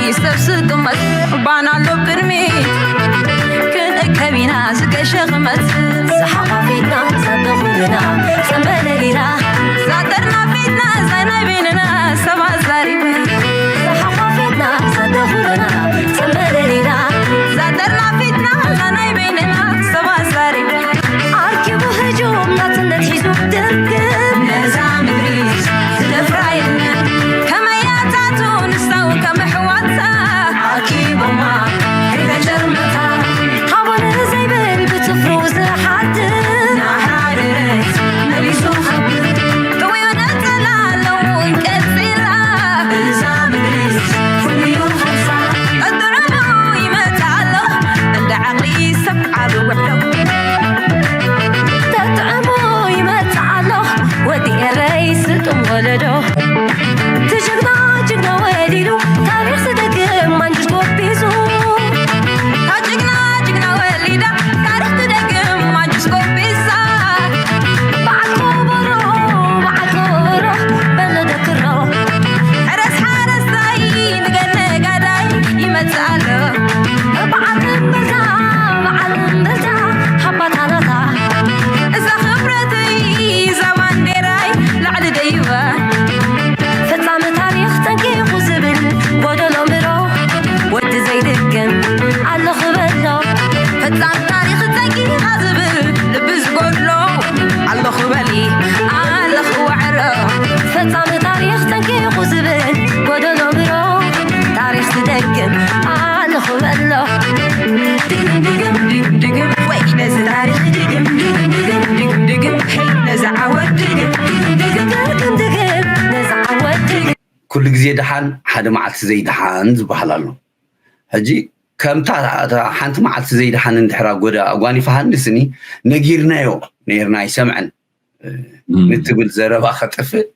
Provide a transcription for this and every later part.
ይሰብስብ ጥመት ባና ኣሎ ቅድሚ ክንእከብ ኢና ዝገሸ ክመት ዝሓቋፊትና ዘተኹልና ጸንበለሊና ዛጠርና ፊትና ዛናይ በይንና ሰባት ዛሪብ ዝሓቋፊትና ዘተኹልና ጸንበለሊና ዛጠርና ፊትና ዛናይ በይንና ሰባት ዛሪብ ኣርኪቡ ህጁም ናጽነት ሒዙ ድርግም ነዛ ምድሪ ዝደፍራ የለን ከመያታቱ ንሳው ከም ኣሕዋታ ኣኪቦማ ከይተጨርመታ ሃቦነ ዘይብል ብጽፍሩ ዝሓድር ናሓደረት መሊሱ ከብር ጥውዩ ነጸላ ኣለውን ቀጺላ እዛ ምድሪ ፍሉዩ ከብሳ ቀጥዕሙ ይመጽእ ኣሎ እንደ ዓቕሊ ሰብ ዓቢ ውዕሎ ተጥዕሞ ይመጽእ ኣሎ ወዲ ኤረይ ስጡም ወለዶ ትጅግና ጅግና ወሊዱ ታሪኽ ዝደግም ማንጅስ ጎቢዙ ታጅግና ጅግና ወሊዳ ታሪኽ ትደግም ማንጅስ ጎቢዛ በዓል ኮበሮ በዓል ኮበሮ በሎ ደክሮ ሕረስ ሓረስታይ ንገለ ጋዳይ ይመጽእ ኣሎ በዓል እምብዛ በዓል እምብዛ ሓባታናታ እዛ ክብረተይ እዛ ባንዴራይ ላዕሊ ደይበ ፈጻሚ ታሪኽ ጠንቂቑ ዝብል ጎደሎ ምሮ ወዲ ዘይድግም ኣለኹ በሎ ፈጻሚ ታሪኽ ጠንቂቓ ዝብል ልቢ ዝጎድሎ ኣለኹ በሊ ኣለኹ ዋዕሮ ፈጻሚ ታሪኽ ጠንቂቑ ዝብል ጎደሎ ምሮ ታሪኽ ዝደግም ኣለኹ በሎ ድግም ድግም ድግም ድግም ወይ ነዚ ታሪኽ ድግም ድግም ድግም ድግም ድግም ሄይ ነዚ ዓወት ድግም ድግም ድግም ድግም ድግም ነዚ ዓወት ድግም ኩሉ ግዜ ደሓን ሓደ መዓልቲ ዘይደሓን ዝበሃል ኣሎ። ሕጂ ከምታ እታ ሓንቲ መዓልቲ ዘይደሓን እንድሕር ኣጎዳ ኣጓኒፋ ሃንስኒ ነጊርናዮ ነይርና ኣይሰምዐን ንትብል ዘረባ ከጥፍእ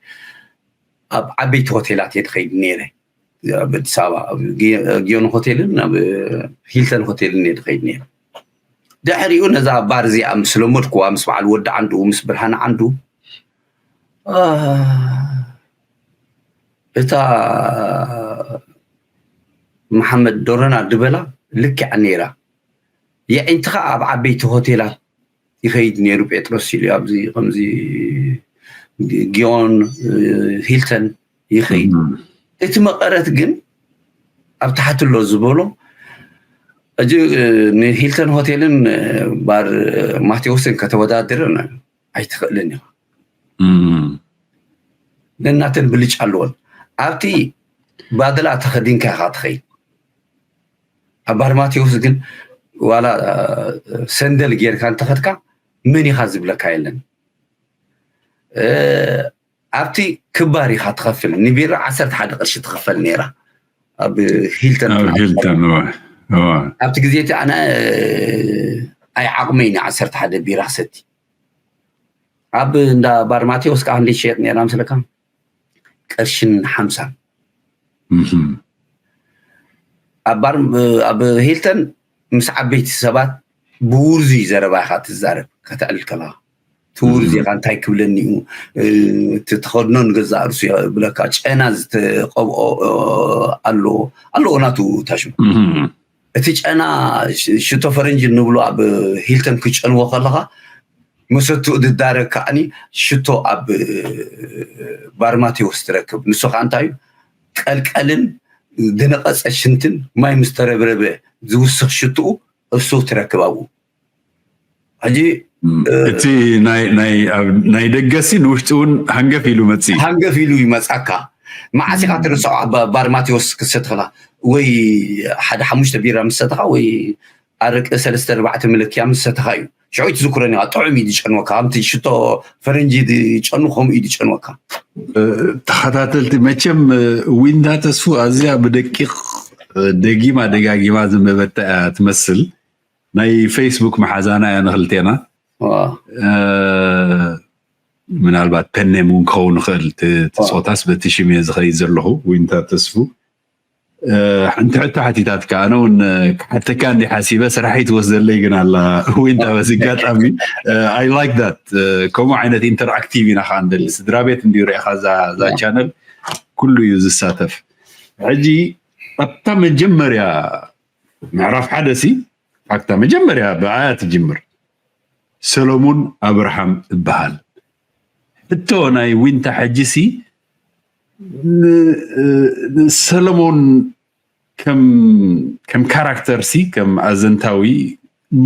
ኣብ ዓበይቲ ሆቴላት እየ ድኸይድ ነይረ። ኣብ ኣዲስ ኣበባ ኣብ ጊዮን ሆቴልን ኣብ ሂልተን ሆቴልን እየ ድኸይድ ነይረ። ድሕሪኡ ነዛ ባር እዚኣ ምስ ለመድኩዋ ምስ በዓል ወዲ ዓንዱ ምስ ብርሃን ዓንዱ እታ መሓመድ ዶረና ድበላ ልክዕ ነይራ። የዒንትኻ ኣብ ዓበይቲ ሆቴላት ይኸይድ ነይሩ ጴጥሮስ ኢሉ ኣብዚ ከምዚ ጊዮን ሂልተን ይኸይድ እቲ መቐረት ግን ኣብ ታሕቲ ኣሎ ዝበሎ እዚ ንሂልተን ሆቴልን ባር ማቴዎስን ከተወዳድርን ኣይትኽእልን ኢኻ ነናተን ብልጫ ኣለዎን ኣብቲ ባድላ ተኸዲንካ ኢኻ ትኸይድ ኣብ ባር ማቴዎስ ግን ዋላ ሰንደል ጌርካ እንተኸድካ መን ኢኻ ዝብለካ የለን ኣብቲ ክባር ኢኻ ትኸፍል ንቢራ ዓሰርተ ሓደ ቅርሺ ትኽፈል ነይራ ኣብ ሂልተን ኣብቲ ግዜ እቲ ኣነ ኣይ ዓቕመይ ን ዓሰርተ ሓደ ቢራ ክሰቲ ኣብ እንዳ ባር ማቴዎስ ከዓ ክንደይ ትሸየጥ ነይራ ምስለካ ቅርሽን ሓምሳን ኣብ ሂልተን ምስ ዓበይቲ ሰባት ብውርዙይ ዘረባ ኢኻ ትዛረብ ከተዕልል ከለኻ እቲ ውርዙ ኢኻ እንታይ ክብለኒ እዩ እቲ ተኸድኖ ንገዛእ ርሱ ብለካ ጨና ዝተቀብኦ ኣሎ ኣለዎ ናቱ ታሽሙ እቲ ጨና ሽቶ ፈረንጂ እንብሎ ኣብ ሂልተን ክጨንዎ ከለኻ መሰትኡ ዝዳረግ ከዓኒ ሽቶ ኣብ ባርማቴዎስ ትረክብ ንሱ ከዓ እንታይ እዩ ቀልቀልን ዝነቐፀ ሽንትን ማይ ምስ ተረብረበ ዝውስኽ ሽትኡ እሱ ትረክብ ኣብኡ ሕጂ እቲ ናይ ደገሲ ንውሽጢ እውን ሃንገፍ ኢሉ መፅእ ሃንገፍ ኢሉ ይመፃካ መዓስ ኢካ ትርስዖ ኣብ ባር ማቴዎስ ክትሰትኽላ ወይ ሓደ ሓሙሽተ ቢራ ምስ ሰተኻ ወይ ኣረቂ ሰለስተ ኣርባዕተ መለኪያ ምስ ሰተኻ እዩ ሽዑ ትዝክረኒ ጥዑም እዩ ዝጨንወካ ከምቲ ሽቶ ፈረንጂ ዝጨኑ ከምኡ እዩ ዝጨንወካ ተኸታተልቲ መቸም ዊንታ ተስፉ ኣዝያ ብደቂቕ ደጊማ ደጋጊማ ዝመበታ እያ ትመስል ናይ ፌስቡክ መሓዛና እያ ንክልቴና ምናልባት ፐኔም እውን ክኸውን ይኽእል ትፆታስ በቲ ሽም እየ ዝኸይድ ዘለኹ ዊንታ ተስፉ ሓንቲ ሕቶ ሓቲታትካ ኣነ እውን ክሓተካ እንዲ ሓሲበ ስራሕ ይትወስደለይ ግን ኣላ ዊንታ በዚ ኣጋጣሚ I like that ከምኡ ዓይነት ኢንተርኣክቲቭ ኢና ከዓ ንደሊ ስድራ ቤት እንዲዩ ሪኢኻ እዛ ቻነል ኩሉ እዩ ዝሳተፍ ሕጂ ኣብታ መጀመርያ ምዕራፍ ሓደ ሲ ኣብታ መጀመርያ ብኣያ ትጅምር። ሰሎሙን ኣብርሃም እበሃል። ሕቶ ናይ ዊንታ ሕጂ ሲ ን- እ፣ ሰሎሞን ከም ከም ካራክተር ሲ ከም ኣዘንታዊ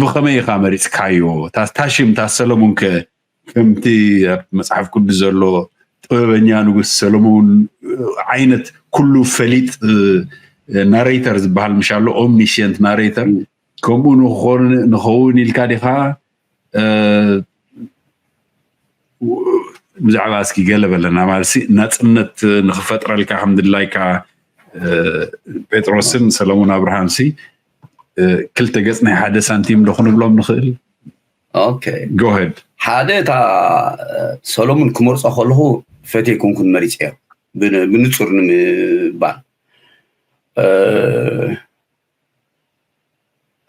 ብኸመይ ኢኻ መሪፅካዮ? እታ እታ ሽም እታ ሰሎሙን ከ ከምቲ ኣብ መፅሓፍ ቅዱስ ዘሎ ጥበበኛ ንጉስ ሰሎሞን ዓይነት ኩሉ ፈሊጥ ናሬተር ዝበሃል ምሻሎ ኦምኒሽንት ናሬተር ከምኡ ንኽኸውን ኢልካ ዲኻ? ብዛዕባ እስኪ ገለ በለና ማለት ናፅነት ንክፈጥረልካ ከምድላይካ ጴጥሮስን ሰለሙን ኣብርሃም ሲ ክልተ ገፅ ናይ ሓደ ሳንቲም ዶ ክንብሎም ንኽእል? ኦኬ ጎሄድ ሓደ እታ ሰሎሙን ክመርፆ ከለኹ ፈትየ ኩንኩን መሪፀዮ ብንፁር ንምባል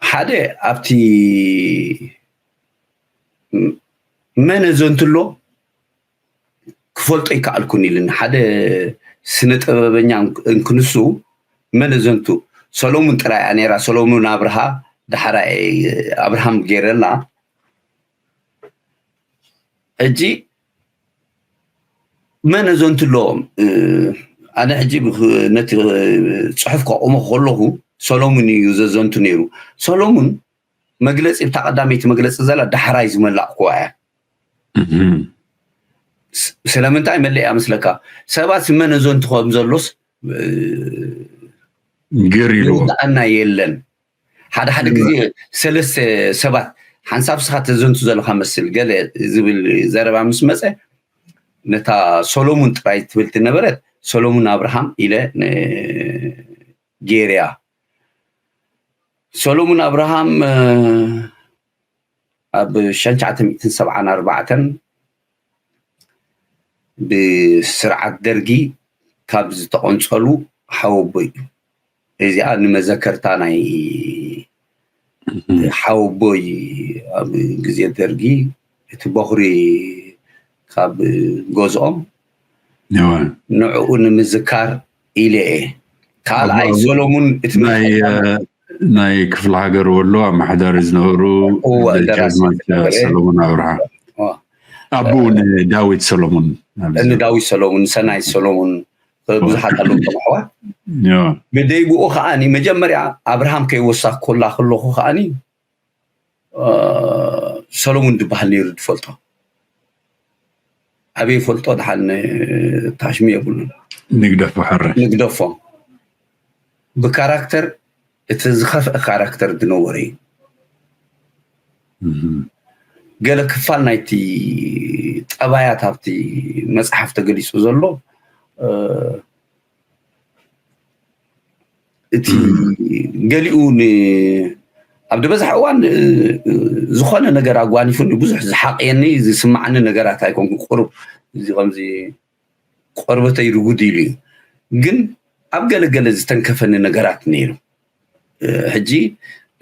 ሓደ ኣብቲ መን ዘንትሎ ክፈልጦ ይከኣልኩን ኢልን ሓደ ስነ ጥበበኛ እንክንሱ መን ዘንቱ ሰሎሙን ጥራይ እያ ነራ ሰሎሙን ኣብርሃ ዳሕራይ ኣብርሃም ገይረላ ሕጂ መን ዘንቱ ኣለዎም ኣነ ሕጂ ነቲ ፅሑፍ ከቆሞ ከለኹ ሰሎሙን እዩ ዘዘንቱ ነይሩ ሰሎሙን መግለፂ ብታ ቀዳመይቲ መግለፂ ዘላ ዳሕራይ ዝመላእኩዋ እያ ስለምንታይ መለያ መስለካ ሰባት መን ዘንቱ ከም ዘሎስ ግር ኢልዎ ይውዳእና የለን ሓደ ሓደ ግዜ ሰለስተ ሰባት ሓንሳብ ስኻ ተዘንቱ ዘለካ መስል ገለ ዝብል ዘረባ ምስ መፀ ነታ ሶሎሙን ጥራይ ትብል ትነበረት ሶሎሙን ኣብርሃም ኢለ ጌርያ ሶሎሙን ኣብርሃም ኣብ ሸንቻዕተ ሚእትን ሰብዓን ኣርባዕተን ብስርዓት ደርጊ ካብ ዝተቆንፀሉ ሓወቦ እዩ። እዚኣ ንመዘከርታ ናይ ሓወቦይ ኣብ ግዜ ደርጊ እቲ በኹሪ ካብ ገዝኦም ንዕኡ ንምዝካር ኢለ እየ። ካልኣይ ሰሎሙን እቲ ናይ ክፍለ ሃገር ወሎ ኣመሓዳሪ ዝነበሩ ደጃዝማች ሰሎሙን ኣብርሃ ኣቡ ንዳዊት ሰሎሙን ንዳዊት ሰሎሙን ሰናይ ሰሎሙን ብዙሓት ኣለዉ ኣሕዋት ብደይብኡ ከዓ መጀመርያ ኣብርሃም ከይወሳኮላ ከለኹ ከዓ ሰሎሙን ዝበሃል ነይሩ ዝፈልጦ ኣበይ ፈልጦ ድሓን ታሽሚ የብሉን ንግደፎ ሕረ ንግደፎ ብካራክተር እቲ ዝኸፍአ ካራክተር ዝነበረ እዩ ገለ ክፋል ናይቲ ጠባያት ኣብቲ መፅሓፍ ተገሊፁ ዘሎ እቲ ገሊኡ ኣብ ዝበዝሐ እዋን ዝኾነ ነገር ኣጓኒፉኒ ብዙሕ ዝሓቕየኒ ዝስማዓኒ ነገራት ኣይኮንኩ ቁሩብ እዚ ከምዚ ቆርበተይ ርጉድ ኢሉ እዩ ግን ኣብ ገለገለ ዝተንከፈኒ ነገራት ነይሩ ሕጂ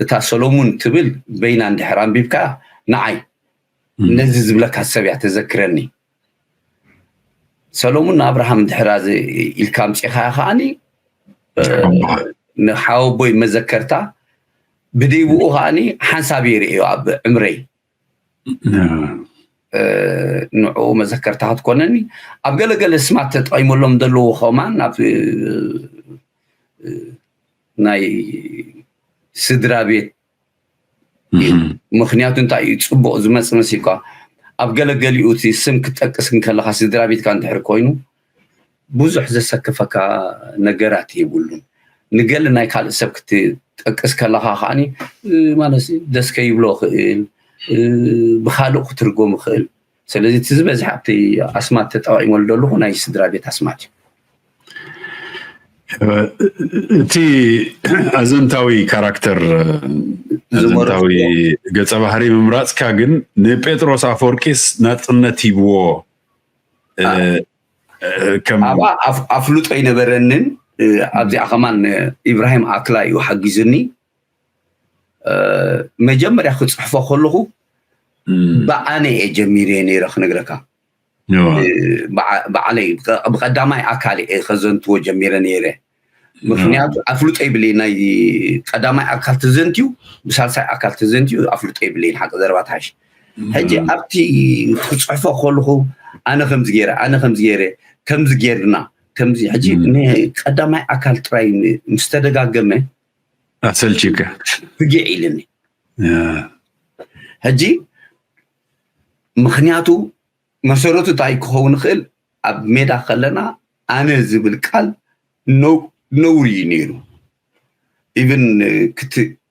እታ ሰሎሙን ትብል በይና እንድሕር ኣንቢብካ ንዓይ ነዚ ዝብለካ ሰብ እያ ተዘክረኒ ሰሎሙን ኣብርሃም እንድሕር ኢልካ ኣምፂኻያ ከዓኒ ንሓወቦይ መዘከርታ ብደይብኡ ከዓኒ ሓንሳብ የርእዮ ኣብ ዕምረይ ንዕኡ መዘከርታ ክትኮነኒ ኣብ ገለገለ ስማት ተጠቂመሎም ዘለዎ ከማን ኣብ ናይ ስድራ ቤት ምክንያቱ እንታይ እዩ ፅቡቅ ዝመፅ መሲልካ ኣብ ገለገሊኡ እቲ ስም ክትጠቅስ እንከለካ ስድራ ቤትካ እንድሕር ኮይኑ ብዙሕ ዘሰክፈካ ነገራት የብሉን ንገለ ናይ ካልእ ሰብ ክትጠቅስ ከለካ ከዓኒ ማለት ደስ ከይብሎ ክእል ብካልእ ክትርጎም ይኽእል ስለዚ እቲ ዝበዝሕ ኣብቲ ኣስማት ተጠቂመሉ ዘለኹ ናይ ስድራ ቤት ኣስማት እዩ እቲ ኣዘንታዊ ካራክተር ኣዘንታዊ ገፀ ባህሪ ምምራፅካ ግን ንጴጥሮስ ኣፈወርቂስ ናፅነት ሂብዎ ኣብኣ ኣፍልጦ ኣይነበረንን ኣብዚኣ ከማን ኢብራሂም ኣክላ እዩ ሓጊዙኒ መጀመርያ ክፅሕፎ ከለኹ ብኣነ እየ ጀሚረ ነይረ ክነግረካ በዓለይ ብቀዳማይ ኣካል እየ ከዘንትዎ ጀሚረ ነይረ ምክንያቱ ኣፍልጦ ይብለይ፣ ናይ ቀዳማይ ኣካል ተዘንትዩ ብሳልሳይ ኣካል ተዘንትዩ ኣፍልጦ ይብለይን፣ ሓቂ ዘረባ ትሓሽ። ሕጂ ኣብቲ ክፅሕፎ ከለኹ ኣነ ከምዚ ገይረ፣ ኣነ ከምዚ ገይረ፣ ከምዚ ገይርና፣ ከምዚ። ሕጂ ንቀዳማይ ኣካል ጥራይ ምስ ተደጋገመ ኣሰልችካ ፍግዕ ኢልኒ። ሕጂ ምክንያቱ መሰረቱ እንታይ ክኸውን ይኽእል? ኣብ ሜዳ ከለና ኣነ ዝብል ቃል ነውሪ እዩ ነይሩ። ኢቭን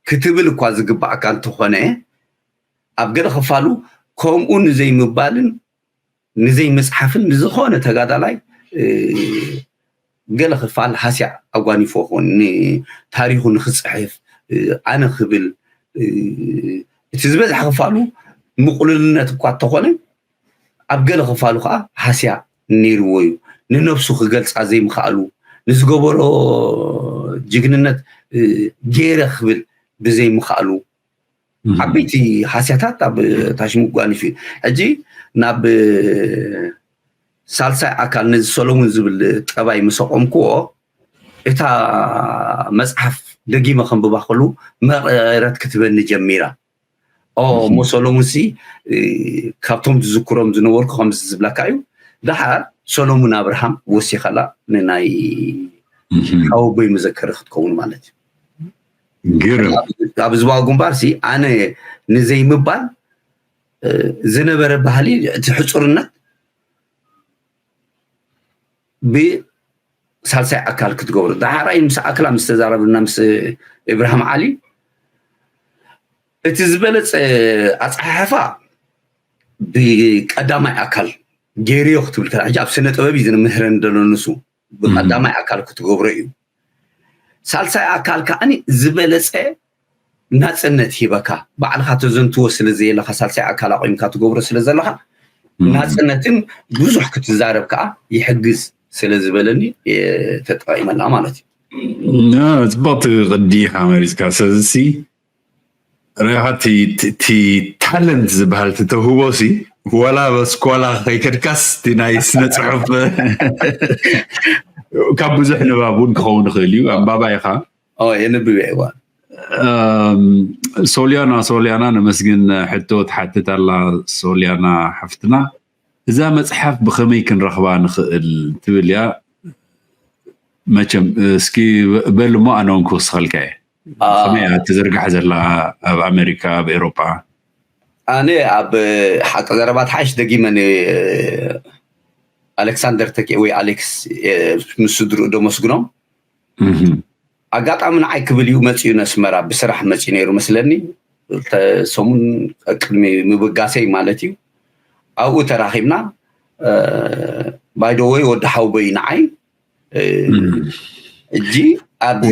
ክትብል እኳ ዝግባእካ እንተኾነ፣ ኣብ ገለ ክፋሉ ከምኡ ንዘይምባልን ንዘይምፅሓፍን ንዝኾነ ተጋዳላይ ገለ ክፋል ሃስያ ኣጓኒፎ ኾን ንታሪኹ ንክፅሕፍ ኣነ ክብል እቲ ዝበዝሐ ክፋሉ ምቁልልነት እኳ እንተኾነ፣ ኣብ ገለ ክፋሉ ከዓ ሃስያ ነይርዎ እዩ። ንነብሱ ክገልፃ ዘይምኽኣሉ፣ ንዝገበሮ ጅግንነት ገይረ ክብል ብዘይምኽኣሉ፣ ዓበይቲ ሃስያታት ኣብ ታሽሙ ጓኒፍ እዩ። ሕጂ ናብ ሳልሳይ ኣካል ነዚ ሰሎሙን ዝብል ጠባይ ምስ ኣቆምክዎ፣ እታ መፅሓፍ ደጊመ ከንብባ ከሉ መቐረት ክትበኒ ጀሚራ። ኦ እሞ ሰሎሙን ሲ ካብቶም ዝዝክሮም ዝነበርኩ ከምዚ ዝብለካ እዩ። ደሓር ሰሎሙን ኣብርሃም ወሲኸላ ንናይ ሓወቦይ መዘከሪ ክትከውን ማለት እዩ። ግርም ኣብ ዝባዊ ግንባር ሲ ኣነ ንዘይምባል ዝነበረ ባህሊ እቲ ሕፁርነት ብሳልሳይ ኣካል ክትገብሮ ዳሓራይ ምስ ኣክላ ምስ ተዛረብና ምስ ኢብራሂም ዓሊ እቲ ዝበለፀ ኣፀሓሕፋ ብቀዳማይ ኣካል ገይርዮ ክትብል ከላ ሕጂ ኣብ ስነ ጥበብ እዩ ዝንምህረን ዘሎ ንሱ ብቀዳማይ ኣካል ክትገብሮ እዩ። ሳልሳይ ኣካል ከዓኒ ዝበለፀ ናፅነት ሂበካ ባዕልካ ተዘንትዎ ስለ ዘየለካ ሳልሳይ ኣካል ኣቆምካ ትገብሮ ስለ ዘለካ ናፅነትን ብዙሕ ክትዛረብ ከዓ ይሕግዝ ስለ ዝበለኒ ተጠቂመላ ማለት እዩ። ጽቡቕቲ ቅዲ ኢኻ መሪፅካ። ስለዚ ርኢኻ እቲ ታለንት ዝበሃል እቲ ተውህቦ ሲ ዋላ በስኳላ ከይከድካስ እቲ ናይ ስነ ፅሑፍ ካብ ብዙሕ ንባብ እውን ክኸውን ይኽእል እዩ። ኣንባባ ኢኻ። የንብብ እዋ ሶልያና ሶልያና ነመስግን ሕቶ ትሓትት ኣላ። ሶልያና ሓፍትና እዛ መፅሓፍ ብኸመይ ክንረኽባ ንኽእል ትብል እያ። መቸም እስኪ በል እሞ ኣነ እውን ክውስኸልካ እየ። ከመይ እያ ትዝርጋሕ ዘላ ኣብ ኣሜሪካ ኣብ ኤሮጳ? ኣነ ኣብ ሓቂ ዘረባ ትሓይሽ ደጊመ ኣሌክሳንደር ተኪ ወይ ኣሌክስ ምስ ስድርኡ ዶ መስግኖም ኣጋጣሚ ንዓይ ክብል እዩ መፅኡ ነስመራ ብስራሕ መፅኡ ነይሩ መስለኒ። ሰሙን ቅድሚ ምብጋሰይ ማለት እዩ። ኣብኡ ተራኺብና ባይደወይ ወዲ ሓውቦይ ንዓይ እጂ ኣብዚ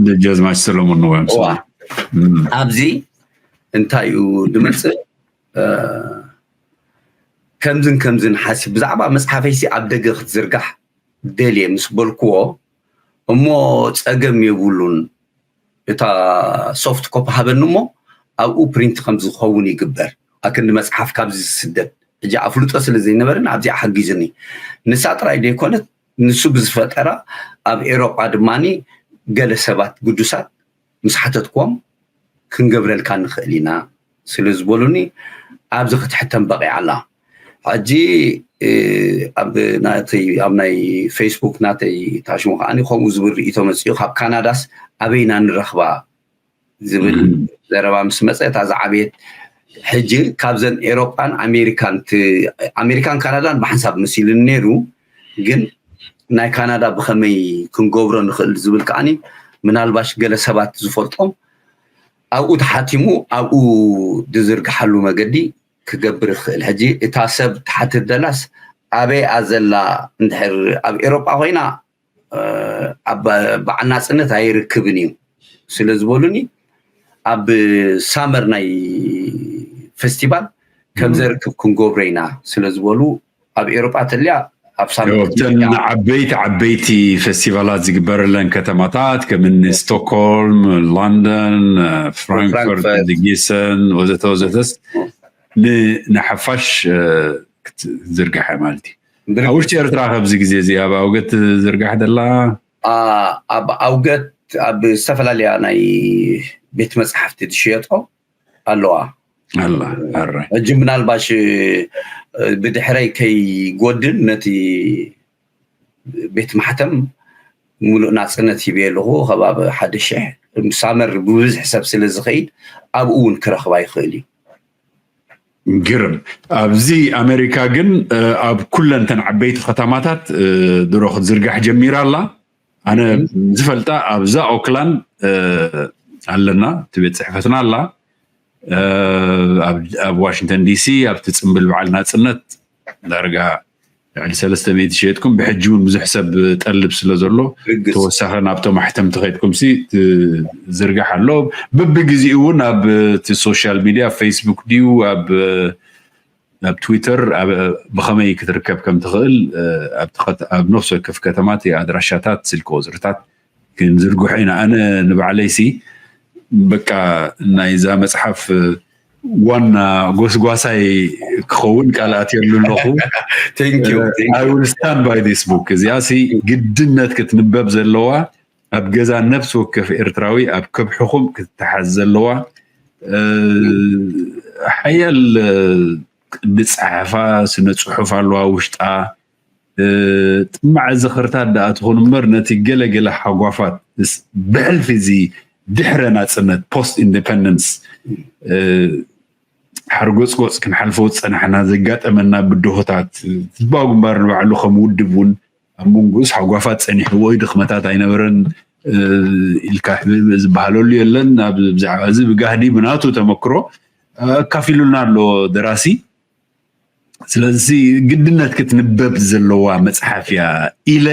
ደጃዝማች ሰለሙን ንዋም ኣብዚ እንታይ እዩ ድመፅእ ከምዝን ከምዝን ሓሲብ ብዛዕባ መፅሓፈይሲ ኣብ ደገ ክትዝርጋሕ ደልየ ምስ በልክዎ እሞ ፀገም የብሉን እታ ሶፍት ኮፕ ሃበኒ እሞ ኣብኡ ፕሪንት ከም ዝኸውን ይግበር ኣክንዲ መፅሓፍ ካብዚ ዝስደድ ሕጂ ኣፍልጦ ስለ ዘይነበረን ኣብዚኣ ሓጊዝኒ ንሳ ጥራይ ዘይኮነት ንሱ ብዝፈጠራ ኣብ ኤሮጳ ድማ ገለ ሰባት ግዱሳት ምስ ሓተትክዎም ክንገብረልካ ንኽእል ኢና ስለ ዝበሉኒ ኣብዚ ክትሕተም በቂዓ ኣላ። ሕጂ ኣብ ናይ ፌስቡክ ናተይ ታሽሙ ከዓ ከምኡ ዝብል ርእቶ መፅኡ ካብ ካናዳስ ኣበይና ንረኽባ ዝብል ዘረባ ምስ መፀ እታ ዝዓበየት ሕጂ ካብዘን ኤሮጳን ኣሜሪካን ኣሜሪካን ካናዳን ብሓንሳብ መሲሉኒ ነይሩ ግን ናይ ካናዳ ብኸመይ ክንገብሮ ንኽእል ዝብል ከዓኒ ምናልባሽ ገለ ሰባት ዝፈልጦም ኣብኡ ተሓቲሙ ኣብኡ ዝዝርግሓሉ መገዲ ክገብር ይኽእል። ሕጂ እታ ሰብ ትሓትት ደላስ ኣበይ እያ ዘላ እንድሕር ኣብ ኤሮጳ ኮይና በዓል ናፅነት ኣይርክብን እዩ ስለ ዝበሉኒ ኣብ ሳመር ናይ ፌስቲቫል ከም ዘርክብ ክንገብሮ ኢና ስለ ዝበሉ ኣብ ኤሮጳ ተልያ ኣብ ሳመር እተን ዓበይቲ ዓበይቲ ፌስቲቫላት ዝግበረለን ከተማታት ከም እኒ ስቶክሆልም፣ ሎንደን፣ ፍራንክፈርት፣ ጊሰን ወዘተ ወዘተስ ንሓፋሽ ክትዝርጋሐ ማለት እዩ። ኣብ ውሽጢ ኤርትራ ከብዚ ግዜ እዚ ኣብ ኣውገት ዝርጋሕ ደላ ኣብ ኣውገት ኣብ ዝተፈላለያ ናይ ቤት መፅሓፍቲ ትሽየጦ ኣለዋ። ኣላ ኣረ ሕጂ ምናልባሽ ብድሕረይ ከይጎድል ነቲ ቤት ማሕተም ሙሉእ ናፅነት ሂበ ኣለኹ። ከባቢ ሓደ ሽሕ ሳመር ብብዝሒ ሰብ ስለ ዝኸይድ ኣብኡ እውን ክረኽባ ይኽእል እዩ። ግርም። ኣብዚ ኣሜሪካ ግን ኣብ ኩለንተን ዓበይቲ ከተማታት ድሮ ክትዝርጋሕ ጀሚራ ኣላ። ኣነ ዝፈልጣ ኣብዛ ኦክላንድ ኣለና፣ እቲ ቤት ፅሕፈትና ኣላ። ኣብ ዋሽንግተን ዲሲ ኣብቲ ፅምብል በዓል ናፅነት ዳርጋ ልዕሊ ሰለስተ ሚእቲ ሸየጥኩም። ብሕጂ እውን ብዙሕ ሰብ ጠልብ ስለ ዘሎ ተወሳኺ ናብቶም ኣሕተምቲ ከይድኩም ሲ ዝርጋሕ ኣሎ። በብግዜኡ እውን ኣብ እቲ ሶሻል ሚድያ ፌስቡክ ድዩ ኣብ ኣብ ትዊተር ብኸመይ ክትርከብ ከም ትኽእል ኣብ ነፍሲ ወከፍ ከተማ እቲ ኣድራሻታት፣ ስልኪ ቁፅርታት ክንዝርግሖ ኢና። ኣነ ንባዕለይሲ በቃ ናይዛ መፅሓፍ ዋና ጎስጓሳይ ክኸውን ቃል ኣትየሉ ኣለኹ። I will stand by this book። እዚኣ ሲ ግድነት ክትንበብ ዘለዋ፣ ኣብ ገዛ ነፍሲ ወከፍ ኤርትራዊ ኣብ ከብሕኹም ክትተሓዝ ዘለዋ ሓያል ቅዲ ጸሓፋ ስነ ጽሑፍ ኣለዋ ውሽጣ። ጥማዕ ዝኽርታት ደኣ ትኹን እምበር ነቲ ገለገለ ሓጓፋት ብሕልፊ እዚ ድሕረ ናጽነት ፖስት ኢንዲፐንደንስ ሓርጎጽጎጽ ክንሓልፎ ዝጸናሕና ዘጋጠመና ብድሆታት ህዝባዊ ግንባር ንባዕሉ ከም ውድብ እውን ኣብ መንጎኡስ ሓጓፋት ጸኒሕዎ እዩ፣ ድኽመታት ኣይነበረን ኢልካ ዝበሃለሉ የለን። ብዛዕባ እዚ ብጋህዲ ብናቱ ተመክሮ ኣካፊሉና ኣሎ ደራሲ። ስለዚ ግድነት ክትንበብ ዘለዋ መጽሓፍ እያ ኢለ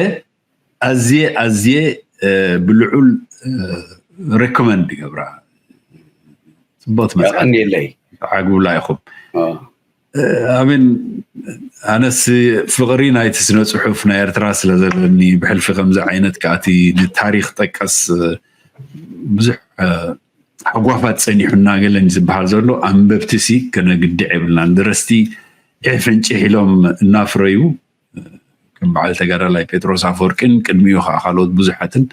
ኣዝየ ኣዝየ ብልዑል ሬኮመንድ ይገብራ። ጽቡቕቲ መጽሓፍ። የቐንየለይ። ዓግብላ ኢኹም። ኣሜን። ኣነስ ፍቕሪ ናይቲ ስነ ጽሑፍ ናይ ኤርትራ ስለ ዘለኒ ብሕልፊ ከምዚ ዓይነት ከኣቲ ንታሪኽ ጠቀስ ብዙሕ ሓጓፋት ጸኒሑና ገለን ዝበሃል ዘሎ ኣንበብቲ ሲ ከነግድዕ የብልናን። ደረስቲ ዒሕ ፍንጭሕ ኢሎም እናፍረዩ ከም በዓል ተጋዳላይ ጴጥሮስ ኣፈወርቅን ቅድሚኡ ከዓ ካልኦት ብዙሓትን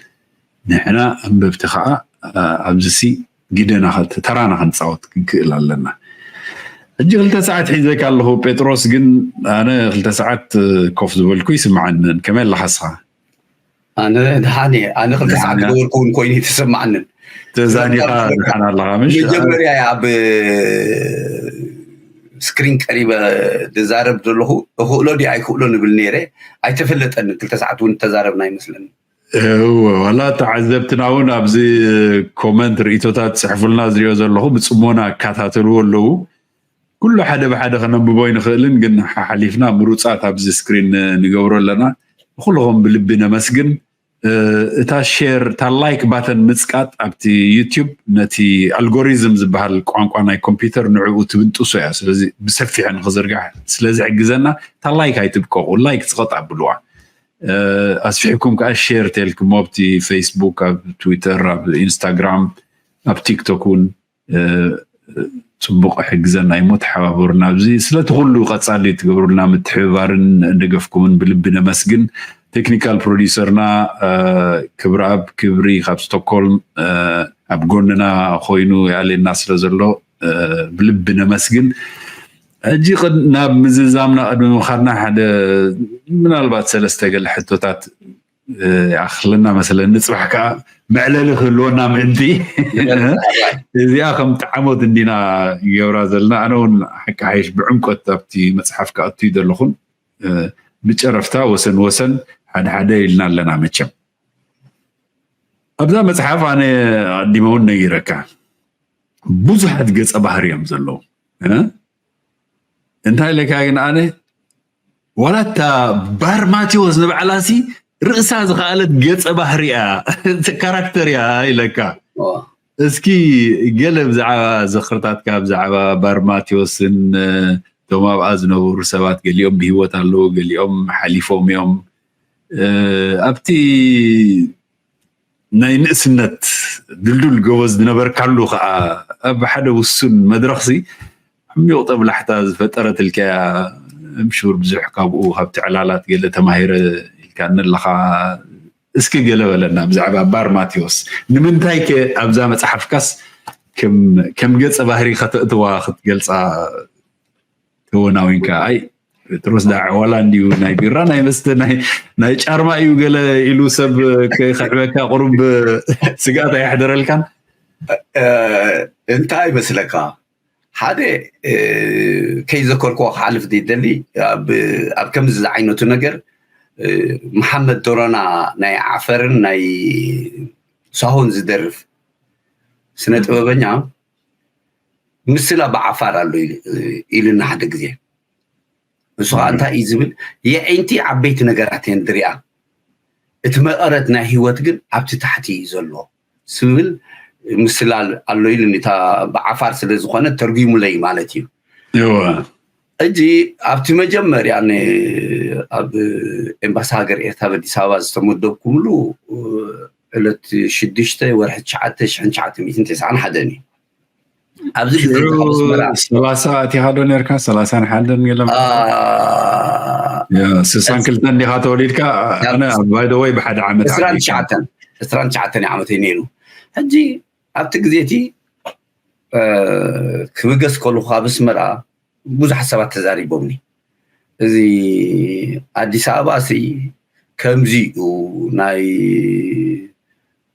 ንሕና ኣንበብቲ ከዓ ኣብዚ ሲ ግደና ተራና ክንፃወት ክንክእል ኣለና። ሕጂ ክልተ ሰዓት ሒዘካ ኣለኹ ጴጥሮስ፣ ግን ኣነ ክልተ ሰዓት ኮፍ ዝበልኩ ይስምዓንን። ከመይ ኣለኻ እስኻ? ኣነ ደሓን እየ። ኣነ ክልተ ሰዓት ዝገበርኩ እውን ኮይኑ ይተሰማዓንን። ተዛኒኻ ደሓን ኣለኻ ምሽ? መጀመርያ ኣብ ስክሪን ቀሪበ ዝዛረብ ዘለኹ እኽእሎ ድዩ ኣይክእሎ ንብል ነይረ። ኣይተፈለጠኒ። ክልተ ሰዓት እውን ተዛረብና ኣይመስለኒ። ዋላ ተዓዘብትና እውን ኣብዚ ኮመንት ርእቶታት ፅሕፉልና ዝሪኦ ዘለኹ ብፅሞና ይከታተልዎ ኣለዉ። ኩሉ ሓደ ብሓደ ከነንብቦ ኣይንኽእልን፣ ግን ሓሓሊፍና ምሩፃት ኣብዚ ስክሪን ንገብሮ ኣለና። ንኩልኹም ብልቢ ነመስግን። እታ ሼር፣ እታ ላይክ ባተን ምፅቃጥ ኣብቲ ዩቲዩብ ነቲ ኣልጎሪዝም ዝበሃል ቋንቋ ናይ ኮምፒውተር ንዕኡ ትብንጥሶ እያ። ስለዚ ብሰፊሑ ንክዝርጋሕ ስለዝሕግዘና እታ ላይክ ኣይትብቀቑ፣ ላይክ ፅቐጥ ኣብልዋ። ኣስፊሕኩም ከዓ ሼር ተልክሞ ኣብቲ ፌስቡክ፣ ኣብ ትዊተር፣ ኣብ ኢንስታግራም፣ ኣብ ቲክቶክ እውን ፅቡቅ ሕግዘና እሞ ተሓባበሩና። ኣብዚ ስለቲ ኩሉ ቀፃሊ ትገብሩልና ምትሕብባርን ደገፍኩምን ብልቢ ነመስግን። ቴክኒካል ፕሮዲሰርና ክብረኣብ ክብሪ ካብ ስቶክሆልም ኣብ ጎንና ኮይኑ የዕልየና ስለ ዘሎ ብልቢ ነመስግን። ሕጂ ናብ ምዝዛምና ቅድሚ ምኻድና ሓደ ምናልባት ሰለስተ ገለ ሕቶታት ይኣኽለና መሰለኒ። ንፅባሕ ከዓ መዕለሊ ክህልወና ምእንቲ እዚኣ ከም ጠዓሞት እንዲና ገብራ ዘለና። ኣነ እውን ሓቂ ሓይሽ ብዕምቆት ኣብቲ መፅሓፍ ክኣቱ ዘለኹን ብጨረፍታ ወሰን ወሰን ሓደ ሓደ ኢልና ኣለና። መቸም ኣብዛ መፅሓፍ ኣነ ኣቀዲመ እውን ነጊረካ ብዙሓት ገፀ ባህሪ እዮም ዘለዉ። እንታይ ኢለካ ግን ኣነ ዋላ እታ ባር ማቴዎስ ንባዕላሲ ርእሳ ዝኸኣለት ገፀ ባህሪ እያ፣ ካራክተር እያ ኢለካ። እስኪ ገለ ብዛዕባ ዝኽርታትካ ብዛዕባ ባር ማቴዎስን እቶም ኣብኣ ዝነበሩ ሰባት፣ ገሊኦም ብህይወት ኣለዉ፣ ገሊኦም ሓሊፎም እዮም። ኣብቲ ናይ ንእስነት ድልዱል ጎበዝ ዝነበርካሉ ከዓ ኣብ ሓደ ውሱን መድረኽሲ ዕሚቕ ጠብላሕታ ዝፈጠረትልካ እያ። እምሹር ብዙሕ ካብኡ ካብቲ ዕላላት ገለ ተማሂረ ኢልካኒ ኣለኻ። እስኪ ገለ በለና ብዛዕባ ባር ማቴዎስ። ንምንታይ ከ ኣብዛ መጽሓፍካስ ከም ከም ገጸ ባህሪ ከተእትዋ ክትገልጻ ተወናዊንካ? ኣይ ጴጥሮስ ዳዕ ዋላ እንዲዩ ናይ ቢራ ናይ መስተ ናይ ናይ ጫርማ እዩ ገለ ኢሉ ሰብ ከ- ከዕበካ ቁሩብ ስግኣት ኣየሕደረልካን? እንታይ ይመስለካ? ሓደ ከይዘከርኩ ክሓልፍ ደሊ ኣብ ከምዚ ዝዓይነቱ ነገር መሓመድ ዶሮና ናይ ዓፈርን ናይ ሳሆን ዝደርፍ ስነ ጥበበኛ ምስላ ብዓፋር ኣሎ ኢልና ሓደ ግዜ። ንሱ ከዓ እንታይ እዩ ዝብል? የዒንቲ ዓበይቲ ነገራት እየን ዝሪኣ፣ እቲ መቐረት ናይ ህይወት ግን ኣብቲ ታሕቲ እዩ ዘሎ ዝብል ምስላ ኣሎ ኢሉኒ። እታ ብዓፋር ስለ ዝኾነ ተርጉሙለይ ማለት እዩ። ሕጂ ኣብቲ መጀመርያ ኣብ ኤምባሲ ሃገር ኤርትራ ኣብ ኣዲስ ኣበባ ዝተመደብኩምሉ ዕለት ሽዱሽተ ወርሒ ትሽዓተ ሽሕን ትሽዓተ ሚእትን ተስዓን ሓደን እዩ። ኣብዚ ግዜ እዚ ካብ ኣስመራ ሰላሳ ኣቲኻ ዶ ነርካ? ሰላሳን ሓደን ገለም አ፣ ስሳን ክልተን እንዲኻ ተወሊድካ? ኣነ ባይደወይ ብሓደ ዓመት ዕስራን ዓበይካ። ትሽዓተን ዕስራን ትሽዓተን ዓመተይ ነይሩ። ሕጂ ኣብቲ ግዜ እቲ እ፣ ክብገስ ከለኹ ኣብ ኣስመራ ብዙሓት ሰባት ተዛሪቦምኒ። እዚ ኣዲስ ኣበባ ሲ ከምዚ እዩ፣ ናይ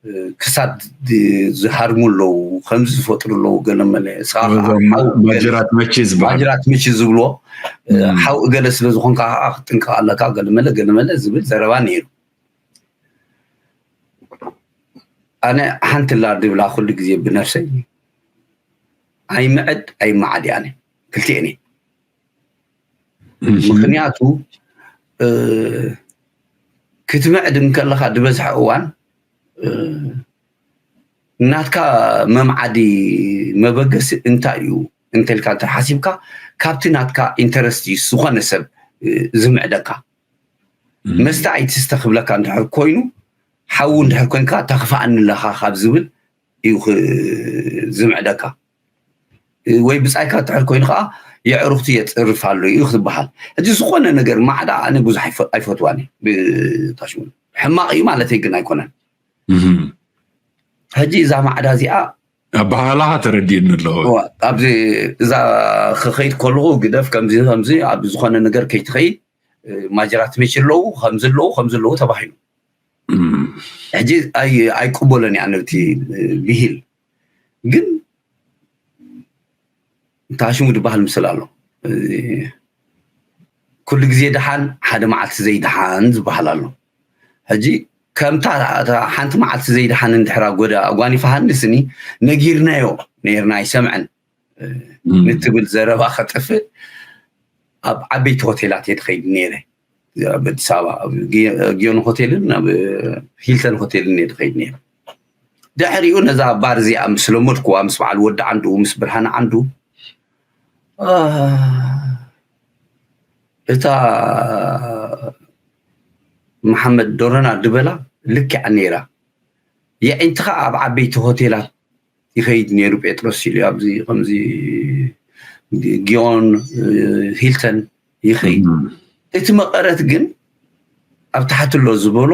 እ፣ ክሳድ ድ- ዝሃርሙ ኣለዉ፣ ከምዚ ዝፈጥሩ ኣለዉ፣ ገለመለ እስኻ ከዓ እዞም ሓው ገለ- ማጅራት መቺ ዝበሃል። ማጅራት ምቺ ዝብሎ እ፣ እም። ሓው ገለ ስለ ዝኾንካ ከዓ ክትጥንቀቕ ኣለካ፣ ገለመለ ገለመለ ዝብል ዘረባ ነይሩ። ኣነ ሓንቲ ላ ድብላ ኩሉ ግዜ ብነፍሰይ ኣይምዕድ ኣይመዓድ እየ ኣነ ክልቲኤን እየ። እም። ምክንያቱ እ፣ ክትምዕድ እንከለኻ ዝበዝሐ እዋን እ፣ ናትካ መምዓዲ መበገሲ እንታይ እዩ እንተልካ እንተ ሓሲብካ ካብቲ ናትካ ኢንተረስት እዩ ዝኾነ ሰብ እ፣ ዝምዕደካ። እም። መስተ ኣይትስተ ክብለካ እንድሕር ኮይኑ ሓዊ እንድሕር ኮንካ ተኽፍኣኒ ኣለኻ ካብ ዝብል እዩ ክ- ዝምዕደካ። ወይ ብጻይካ እንድሕር ኮይኑ ከዓ የዕሩኽቲ የጽርፍ ኣሎ እዩ ክትበሃል። ሕጂ ዝኾነ ነገር ማዕዳ ኣነ ብዙሕ ኣይፈ- ኣይፈትዋን እየ። ብታሽሙ ሕማቕ እዩ ማለተይ ግን ኣይኮነን። እም። ሕጂ እዛ ማዕዳ እዚኣ ኣበሃህላኻ ተረዲእኒ ኣለዎ። እዋ፣ ኣብዚ እዛ ክኸይድ ከለኹ ግደፍ ከምዚ ከምዚ ኣብ ዝኾነ ነገር ከይትኸይድ እ፣ ማጅራት መች ኣለዉ ከምዚ ኣለዉ ከምዚ ኣለዉ ተባሂሉ። እም። ሕጂ ኣይ- ኣይቅበሎን እያ ነብቲ እ፣ ብሂል ግን ታሽሙ ዝበሃል ምስል ኣሎ። እ፣ ኩሉ ግዜ ደሓን ሓደ መዓልቲ ዘይደሓን ዝበሃል ኣሎ። ሕጂ ከምታ እታ ሓንቲ መዓልቲ ዘይደሓን እንድሕር ኣጎዳ ኣጓኒፋሃኒ ስኒ ነጊርናዮ ነይርና ኣይሰምዐን እ፣ እም። ንትብል ዘረባ ከጥፍእ ኣብ ዓበይቲ ሆቴላት እየ ትኸይድ ነይረ። ኣብ ኣዲስ ኣበባ ኣብ ጊ- ጊዮን ሆቴልን ኣብ ሂልተን ሆቴልን እየ ትኸይድ ነይረ። ድሕሪኡ ነዛ ባር እዚኣ ምስ ለመድኩዋ ምስ በዓል ወዲ ዓንዱ ምስ ብርሃን ዓንዱ አ፣ እታ መሓመድ ዶረና ድበላ ልክዕ ነይራ። የዒንትኻ ኣብ ዓበይቲ ሆቴላት ይኸይድ ነይሩ ጴጥሮስ ኢሉ ኣብዚ ከምዚ ጊዮን እ፣ ሂልተን ይኸይድ። እም። እቲ መቐረት ግን ኣብ ታሕቲ ኣሎ ዝበሎ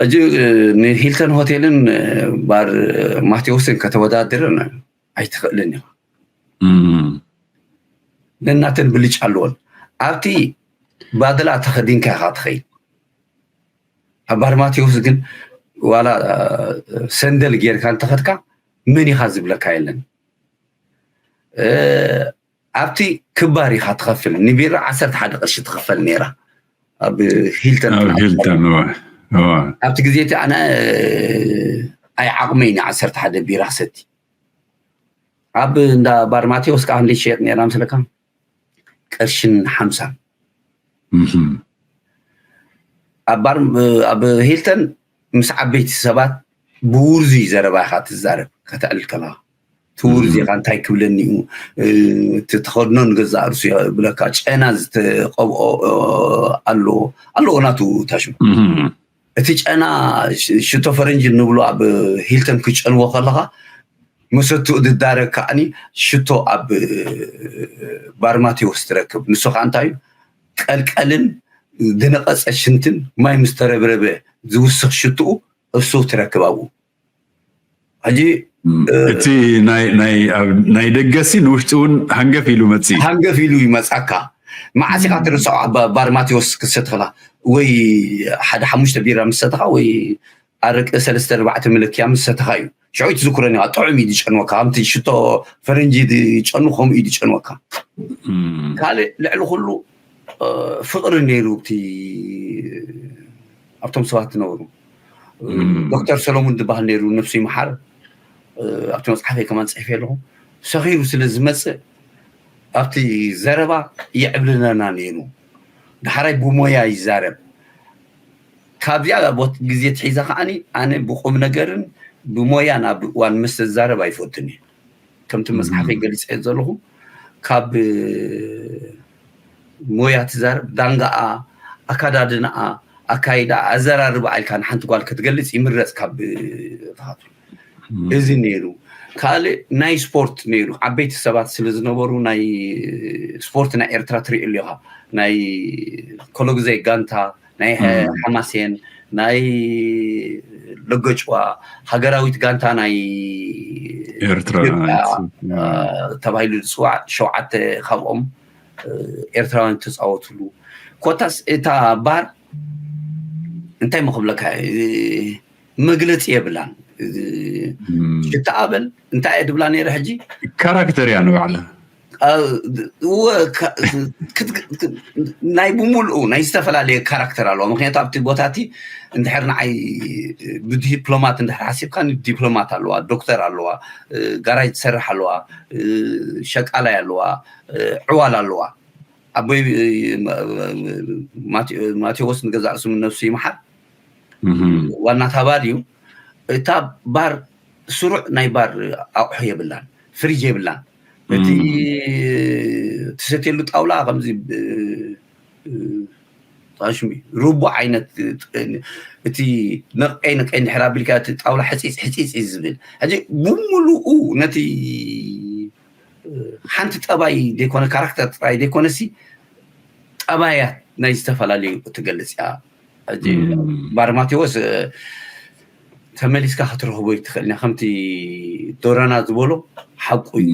እጂ እ፣ ንሂልተን ሆቴልን እ፣ ባር ማቴዎስን ከተወዳድርን ኣይትኽእልን ኢኻ። እም። ነናተን ብልጫ ኣለዎን። ኣብቲ ባድላ ተኸዲንካ ኢኻ ትኸይድ። ኣብ ባር ማቴዎስ ግን ዋላ እ፣ ሰንደል ጌርካ እንተኸድካ መን ኢኻ ዝብለካ የለን። እ፣ ኣብቲ ክባር ኢኻ ትኸፍል። ንቢራ ዓሰርተ ሓደ ቅርሺ ትኽፈል ነይራ ኣብ ሂልተን ኣብ ሂልተን እዋ፣ እዋ። ኣብቲ ግዜ እቲ ኣነ እ፣ ኣይ ዓቕመይ ን ዓሰርተ ሓደ ቢራ ክሰቲ። ኣብ እንዳ ባር ማቴዎስ ከዓ ክንደይ ትሸየጥ ነይራ ምስለካ? ቅርሽን ሓምሳን። እም። ኣብ ባር ኣብ ሂልተን ምስ ዓበይቲ ሰባት ብውርዙይ ዘረባ ኢኻ ትዛረብ ከተዕልል ከለኻ። እቲ ውርዙ ኢኻ እንታይ ክብለኒ እዩ እ፣ እቲ ተኸድኖ ንገዛእ ርሱ ብለካ ጨና ዝተቐብኦ እ፣ ኣሎ ኣለዎ ናቱ ታሽሙ። እም። እቲ ጨና ሽ- ሽቶ ፈረንጂ እንብሎ ኣብ ሂልተን ክጨንዎ ከለኻ መሰትኡ ዝዳረግ ከዓኒ ሽቶ ኣብ ባርማቴዎስ ትረክብ። ንሱ ከዓ እንታይ እዩ? ቀልቀልን ዝነቐፀ ሽንትን ማይ ምስ ተረብረበ ዝውስኽ ሽትኡ እሱ ትረክብ ኣብኡ። ሕጂ እቲ ናይ ደገሲ ንውሽጢ እውን ሃንገፍ ኢሉ መፅእ። ሃንገፍ ኢሉ ይመፃካ። መዓስ ኢኻ ትርስዖ? ኣብ ባር ማቴዎስ ክሰትኽላ ወይ ሓደ ሓሙሽተ ቢራ ምስ ሰተኻ ወይ ኣረቂ ሰለስተ ኣርባዕተ መለኪያ ምስ ሰተኻ እዩ። ሽዑ ትዝክሮን ኢኻ። ጥዑም እዩ ዝጨንወካ። ከምቲ ሽቶ ፈረንጂ ዝጨኑ ከምኡ እዩ ዝጨንወካ። ካልእ ልዕሊ ኩሉ ፍቕሪ ነይሩ። እቲ ኣብቶም ሰባት ዝነበሩ ዶክተር ሰሎሙን ዝበሃል ነይሩ፣ ነፍሱ ይምሓር። ኣብቲ መፅሓፈይ ከማን ፅሒፈ ኣለኹ። ሰኺሩ ስለ ዝመፅእ ኣብቲ ዘረባ ይዕብልለና ነይሩ። ዳሕራይ ብሞያ ይዛረብ። ካብዚኣ ግዜ ትሒዛ ከዓኒ ኣነ ብቁም ነገርን ብሞያን ኣብ እዋን መስተ ዝዛረብ ኣይፈቱን እየ። ከምቲ መፅሓፈይ ገሊፀ ዘለኹ ካብ ሞያ ትዛረብ ዳንጋኣ፣ ኣካዳድናኣ፣ ኣካይዳ፣ ኣዘራርባ ኢልካ ንሓንቲ ጓል ክትገልፅ ይምረፅ ካብ ተኻቱ። እዚ ነይሩ። ካልእ ናይ ስፖርት ነይሩ። ዓበይቲ ሰባት ስለ ዝነበሩ ናይ ስፖርት ናይ ኤርትራ ትሪኦ ኣለኻ። ናይ ኮሎግዘይ ጋንታ፣ ናይ ሓማሴን፣ ናይ ለገጭዋ፣ ሃገራዊት ጋንታ ናይ ኤርትራ ተባሂሉ ዝፅዋዕ ሸውዓተ ካብኦም ኤርትራውያን ተፃወትሉ። ኮታስ እታ ባር እንታይ መክብለካ መግለፂ የብላን። ሽታ ኣበል እንታይ እየ ድብላ ነይረ ሕጂ ካራክተር እያ ንባዕላ ናይ ብምልኡ ናይ ዝተፈላለየ ካራክተር ኣለዋ። ምክንያቱ ኣብቲ ቦታ እቲ እንድሕር ንዓይ ብዲፕሎማት እንድሕር ሓሲብካ ዲፕሎማት ኣለዋ፣ ዶክተር ኣለዋ፣ ጋራጅ ትሰርሕ ኣለዋ፣ ሸቃላይ ኣለዋ፣ ዕዋል ኣለዋ። ኣቦይ ማቴዎስ ንገዛእ ስሙ ነብሱ ይምሓር ዋና ታባር እዩ። እታ ባር ስሩዕ ናይ ባር ኣቑሑ የብላን፣ ፍሪጅ የብላን። እቲ ትሰትየሉ ጣውላ ከምዚ ጣሽሚ ሩቡ ዓይነት እቲ ነቀይ ነቀይ እንድሕር ኣቢልካ እቲ ጣውላ ሕፂፅ ሕፂፅ እዩ ዝብል። ሕጂ ብምሉኡ ነቲ ሓንቲ ጠባይ ዘይኮነ ካራክተር ጥራይ ዘይኮነሲ ጠባያት ናይ ዝተፈላለዩ እትገልፅ እያ። ባር ማቴዎስ ተመሊስካ ክትረኽቦ ይትኽእል ኢና። ከምቲ ዶረና ዝበሎ ሓቁ እዩ።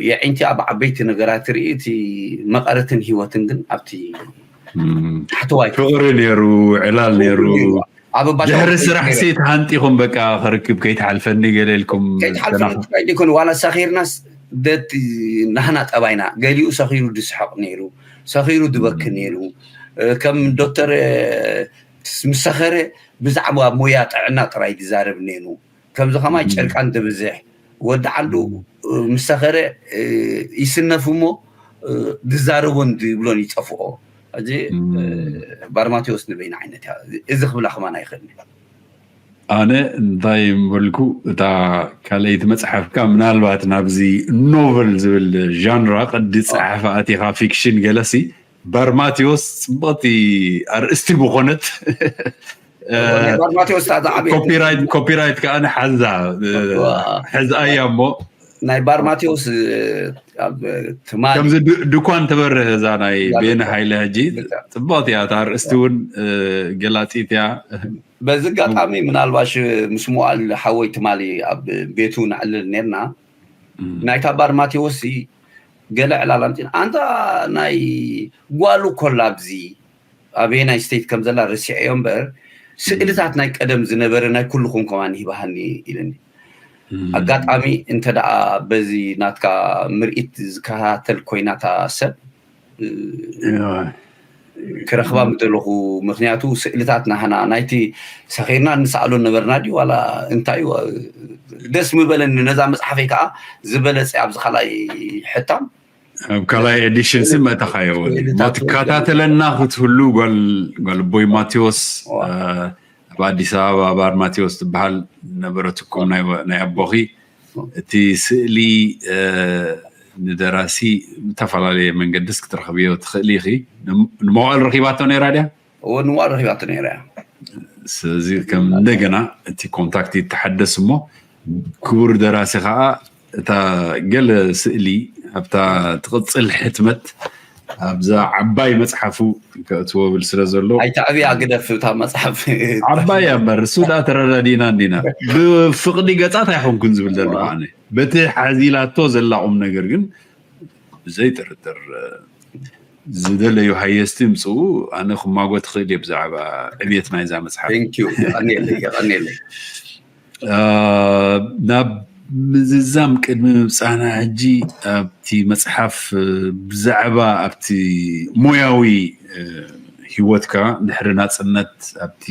የዒንቲ ኣብ ዓበይቲ ነገራት ርኢ እቲ መቐረትን ህይወትን ግን ኣብቲ ታሕተዋይ ፍቕሪ ነይሩ፣ ዕላል ነይሩ። ድሕሪ ስራሕ ሲ ተሃንጢኹም በቃ ክርክብ ከይትሓልፈኒ ገለ ኢልኩም ከይትሓልፈኒ ጥራይ ዘይኮነ ዋላ ሰኺርናስ ደቲ ናህና ጠባይና ገሊኡ ሰኺሩ ድስሐቕ ነይሩ፣ ሰኺሩ ድበኪ ነይሩ። ከም ዶክተር ምስ ሰኸረ ብዛዕባ ሞያ ጥዕና ጥራይ ድዛረብ ነይሩ። ከምዚ ከማይ ጨርቃን ድብዝሕ ወዲ ዓንዱ ምስ ሰኸረ ይስነፍ እሞ ድዛረቦን ድብሎን ይጠፍኦ። ሕጂ ባርማቴዎስ ንበይና ዓይነት እያ እዚ ክብላ ከማን ኣይኽእልን። ኣነ እንታይ ምበልኩ እታ ካልኣይቲ መፅሓፍካ ምናልባት ናብዚ ኖቨል ዝብል ጃንራ ቅዲ ፀሓፊ ኣቲኻ ፊክሽን ገለሲ ባርማቴዎስ ፅብቕቲ ኣርእስቲ ብኾነት ባርማቴዎስ ኮፒራይት ከኣ ሓዛ ሕዝኣያ እሞ ናይ ባርማቴዎስ ትማል ከምዚ ድኳን ትበርህ እዛ ናይ ቤነ ሃይለ ሕጂ ፅብቕቲ እያ እታ ኣርእስቲ እውን ገላፂት እያ። በዚ ኣጋጣሚ ምናልባሽ ምስ መዋእል ሓወይ ትማሊ ኣብ ቤቱ ነዕልል ነርና ናይታ ባርማቴዎስ ገለ ዕላል ኣምፂና ኣንታ ናይ ጓሉ ኮላ ኣብዚ ኣበየናይ ስቴት ከም ዘላ ረሲዐዮ እምበር ስእልታት ናይ ቀደም ዝነበረ ናይ ኩልኹም ከማን ሂባሃኒ ኢለኒ። ኣጋጣሚ እንተ ደኣ በዚ ናትካ ምርኢት ዝከታተል ኮይና እታ ሰብ ክረኽባ ምደለኹ። ምክንያቱ ስእልታት ናህና ናይቲ ሰኺርና ንሰኣሎ ነበርና ድዩ ዋላ እንታይ እዩ? ደስ ምበለኒ። ነዛ መፅሓፈይ ከዓ ዝበለፀ ኣብዚ ካልኣይ ሕታም ኣብ ካልኣይ ኤዲሽን ሲ መእተኻዮ ትከታተለና ክትህሉ ጓል ቦይ ማቴዎስ ኣብ ኣዲስ ኣበባ ባር ማቴዎስ ትበሃል ነበረትኩም ናይ ኣቦኺ እቲ ስእሊ ንደራሲ ብተፈላለየ መንገድስ ክትረኽብዮ ትኽእሊ ኢኺ። ንመዋእል ረኺባቶ ነይራ ድያ? እዎ ንመዋእል ረኺባቶ ነይራ እያ። ስለዚ ከም እንደገና እቲ ኮንታክት ይተሓደስ እሞ ክቡር ደራሲ ከዓ እታ ገለ ስእሊ ኣብታ ትቕፅል ሕትመት ኣብዛ ዓባይ መፅሓፉ ከእትዎ ብል ስለ ዘሎ ኣይተዕብያ ግደፍ እታ መፅሓፍ ዓባይ እያ እምበር እሱ ዳ ተረዳዲና እንዲና ብፍቕዲ ገፃት ኣይኮንኩን ዝብል ዘለኹ ኣነ በቲ ሓዚላቶ ዘላ ቁም ነገር ግን ብዘይ ጥርጥር ዝደለዩ ሃየስቲ ምፅኡ ኣነ ክማጎ ትኽእል እየ ብዛዕባ ዕብየት ናይዛ መፅሓፍ Thank you። የቐንየለይ የቐንየለይ ናብ ምዝዛም ቅድሚ ምብፃና ሕጂ ኣብቲ መፅሓፍ ብዛዕባ ኣብቲ ሞያዊ ሂወትካ ድሕሪ ናፅነት ኣብቲ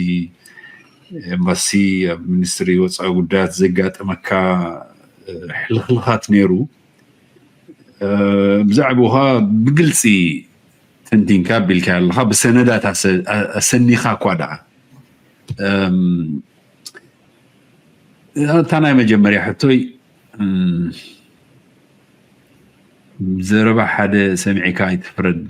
ኤምባሲ ኣብ ሚኒስትሪ ወፃኢ ጉዳያት ዘጋጠመካ ሕልኽልኻት ነይሩ ብዛዕባኻ ብግልፂ ተንቲንካ ቢልካ ኣለኻ ብሰነዳት ኣሰኒኻ እኳ ደኣ እታ ናይ መጀመርያ ሕቶይ ዘረባ ሓደ ሰሚዕካ ኣይትፍረድ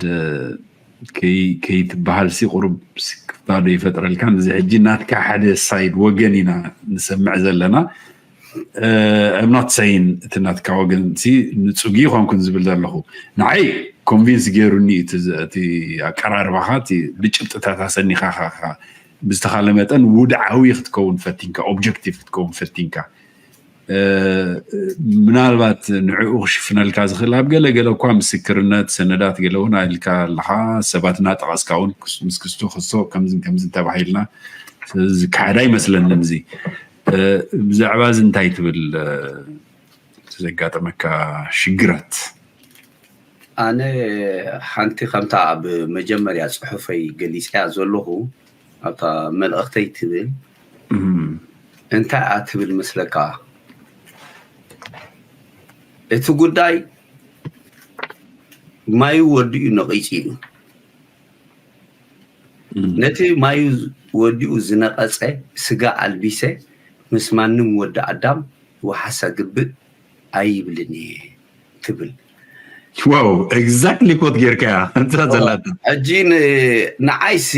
ከይትበሃል ሲ ቁሩብ ስክፍታ ዶ ይፈጥረልካ እዚ ሕጂ ናትካ ሓደ ሳይድ ወገን ኢና ንሰምዕ ዘለና I'm not saying እቲ ናትካ ወገን ሲ ንፁጊ ይኮንኩን ዝብል ዘለኹ ንዓይ ኮንቪንስ ገይሩኒ እቲ ኣቀራርባኻ ብጭብጥታት ኣሰኒኻ ብዝተኻለ መጠን ውድዓዊ ክትከውን ፈቲንካ ኦብጀክቲቭ ክትከውን ፈቲንካ ምናልባት ንዕኡ ክሽፍነልካ ዝኽእል ኣብ ገለ ገለ እኳ ምስክርነት ሰነዳት ገለ እውን ኢልካ ኣለኻ ሰባት እናጠቐስካ እውን ምስ ክስቶ ክስቶ ከምዝን ከምዝን ተባሂልና ዝካሓድ ኣይመስለንን እዚ ብዛዕባ እዚ እንታይ ትብል ዘጋጠመካ ሽግራት ኣነ ሓንቲ ከምታ ኣብ መጀመርያ ፅሑፈይ ገሊፀያ ዘለኹ ኣብታ መልእኽተይ ትብል እንታይ እያ ትብል መስለካ እቲ ጉዳይ ማዩ ወዲኡ ነቒፂ እዩ ነቲ ማዩ ወዲኡ ዝነቐፀ ስጋ ኣልቢሰ ምስ ማንም ወዲ ኣዳም ወሓሳ ግብእ ኣይብልን እየ ትብል ዋው ኤግዛክትሊ ኮት ጌርካያ እንታ ዘላታ ሕጂ ንዓይሲ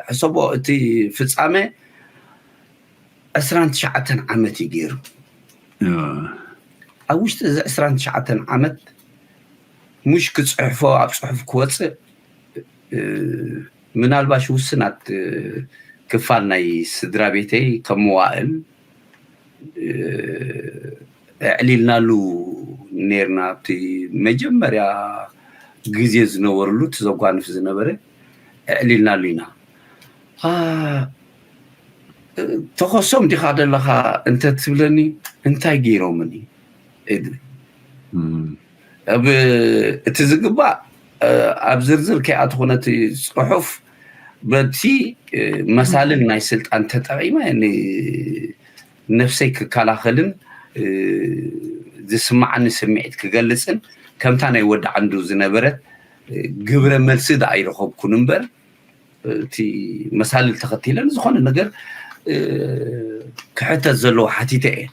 ሕሰቦ እቲ ፍፃመ ዕስራን ትሽዓተን ዓመት እዩ ገይሩ ኣብ ውሽጢ እዚ ዕስራን ትሽዓተን ዓመት ሙሽ ክፅሕፎ ኣብ ፅሑፍ ክወፅእ ምናልባሽ ውስናት ክፋል ናይ ስድራ ቤተይ ከም መዋእል ኣዕሊልናሉ ነርና ኣብቲ መጀመርያ ግዜ ዝነበርሉ እቲ ዘጓንፍ ዝነበረ ኣዕሊልናሉ ኢና ተኸሶም ዲኻ ዘለኻ እንተ ትብለኒ እንታይ ገይሮምኒ እድሪ ኣብ እቲ ዝግባእ ኣብ ዝርዝር ከይኣትኹ ነቲ ፅሑፍ በቲ መሳልል ናይ ስልጣን ተጠቒመ ነፍሰይ ክከላኸልን ዝስማዓኒ ስምዒት ክገልፅን ከምታ ናይ ወዲ ዓንዱ ዝነበረት ግብረ መልሲ ደኣ ይረኸብኩን እምበር እቲ መሳልል ተኸቲለ ንዝኾነ ነገር ክሕተት ዘለዎ ሓቲተ እየ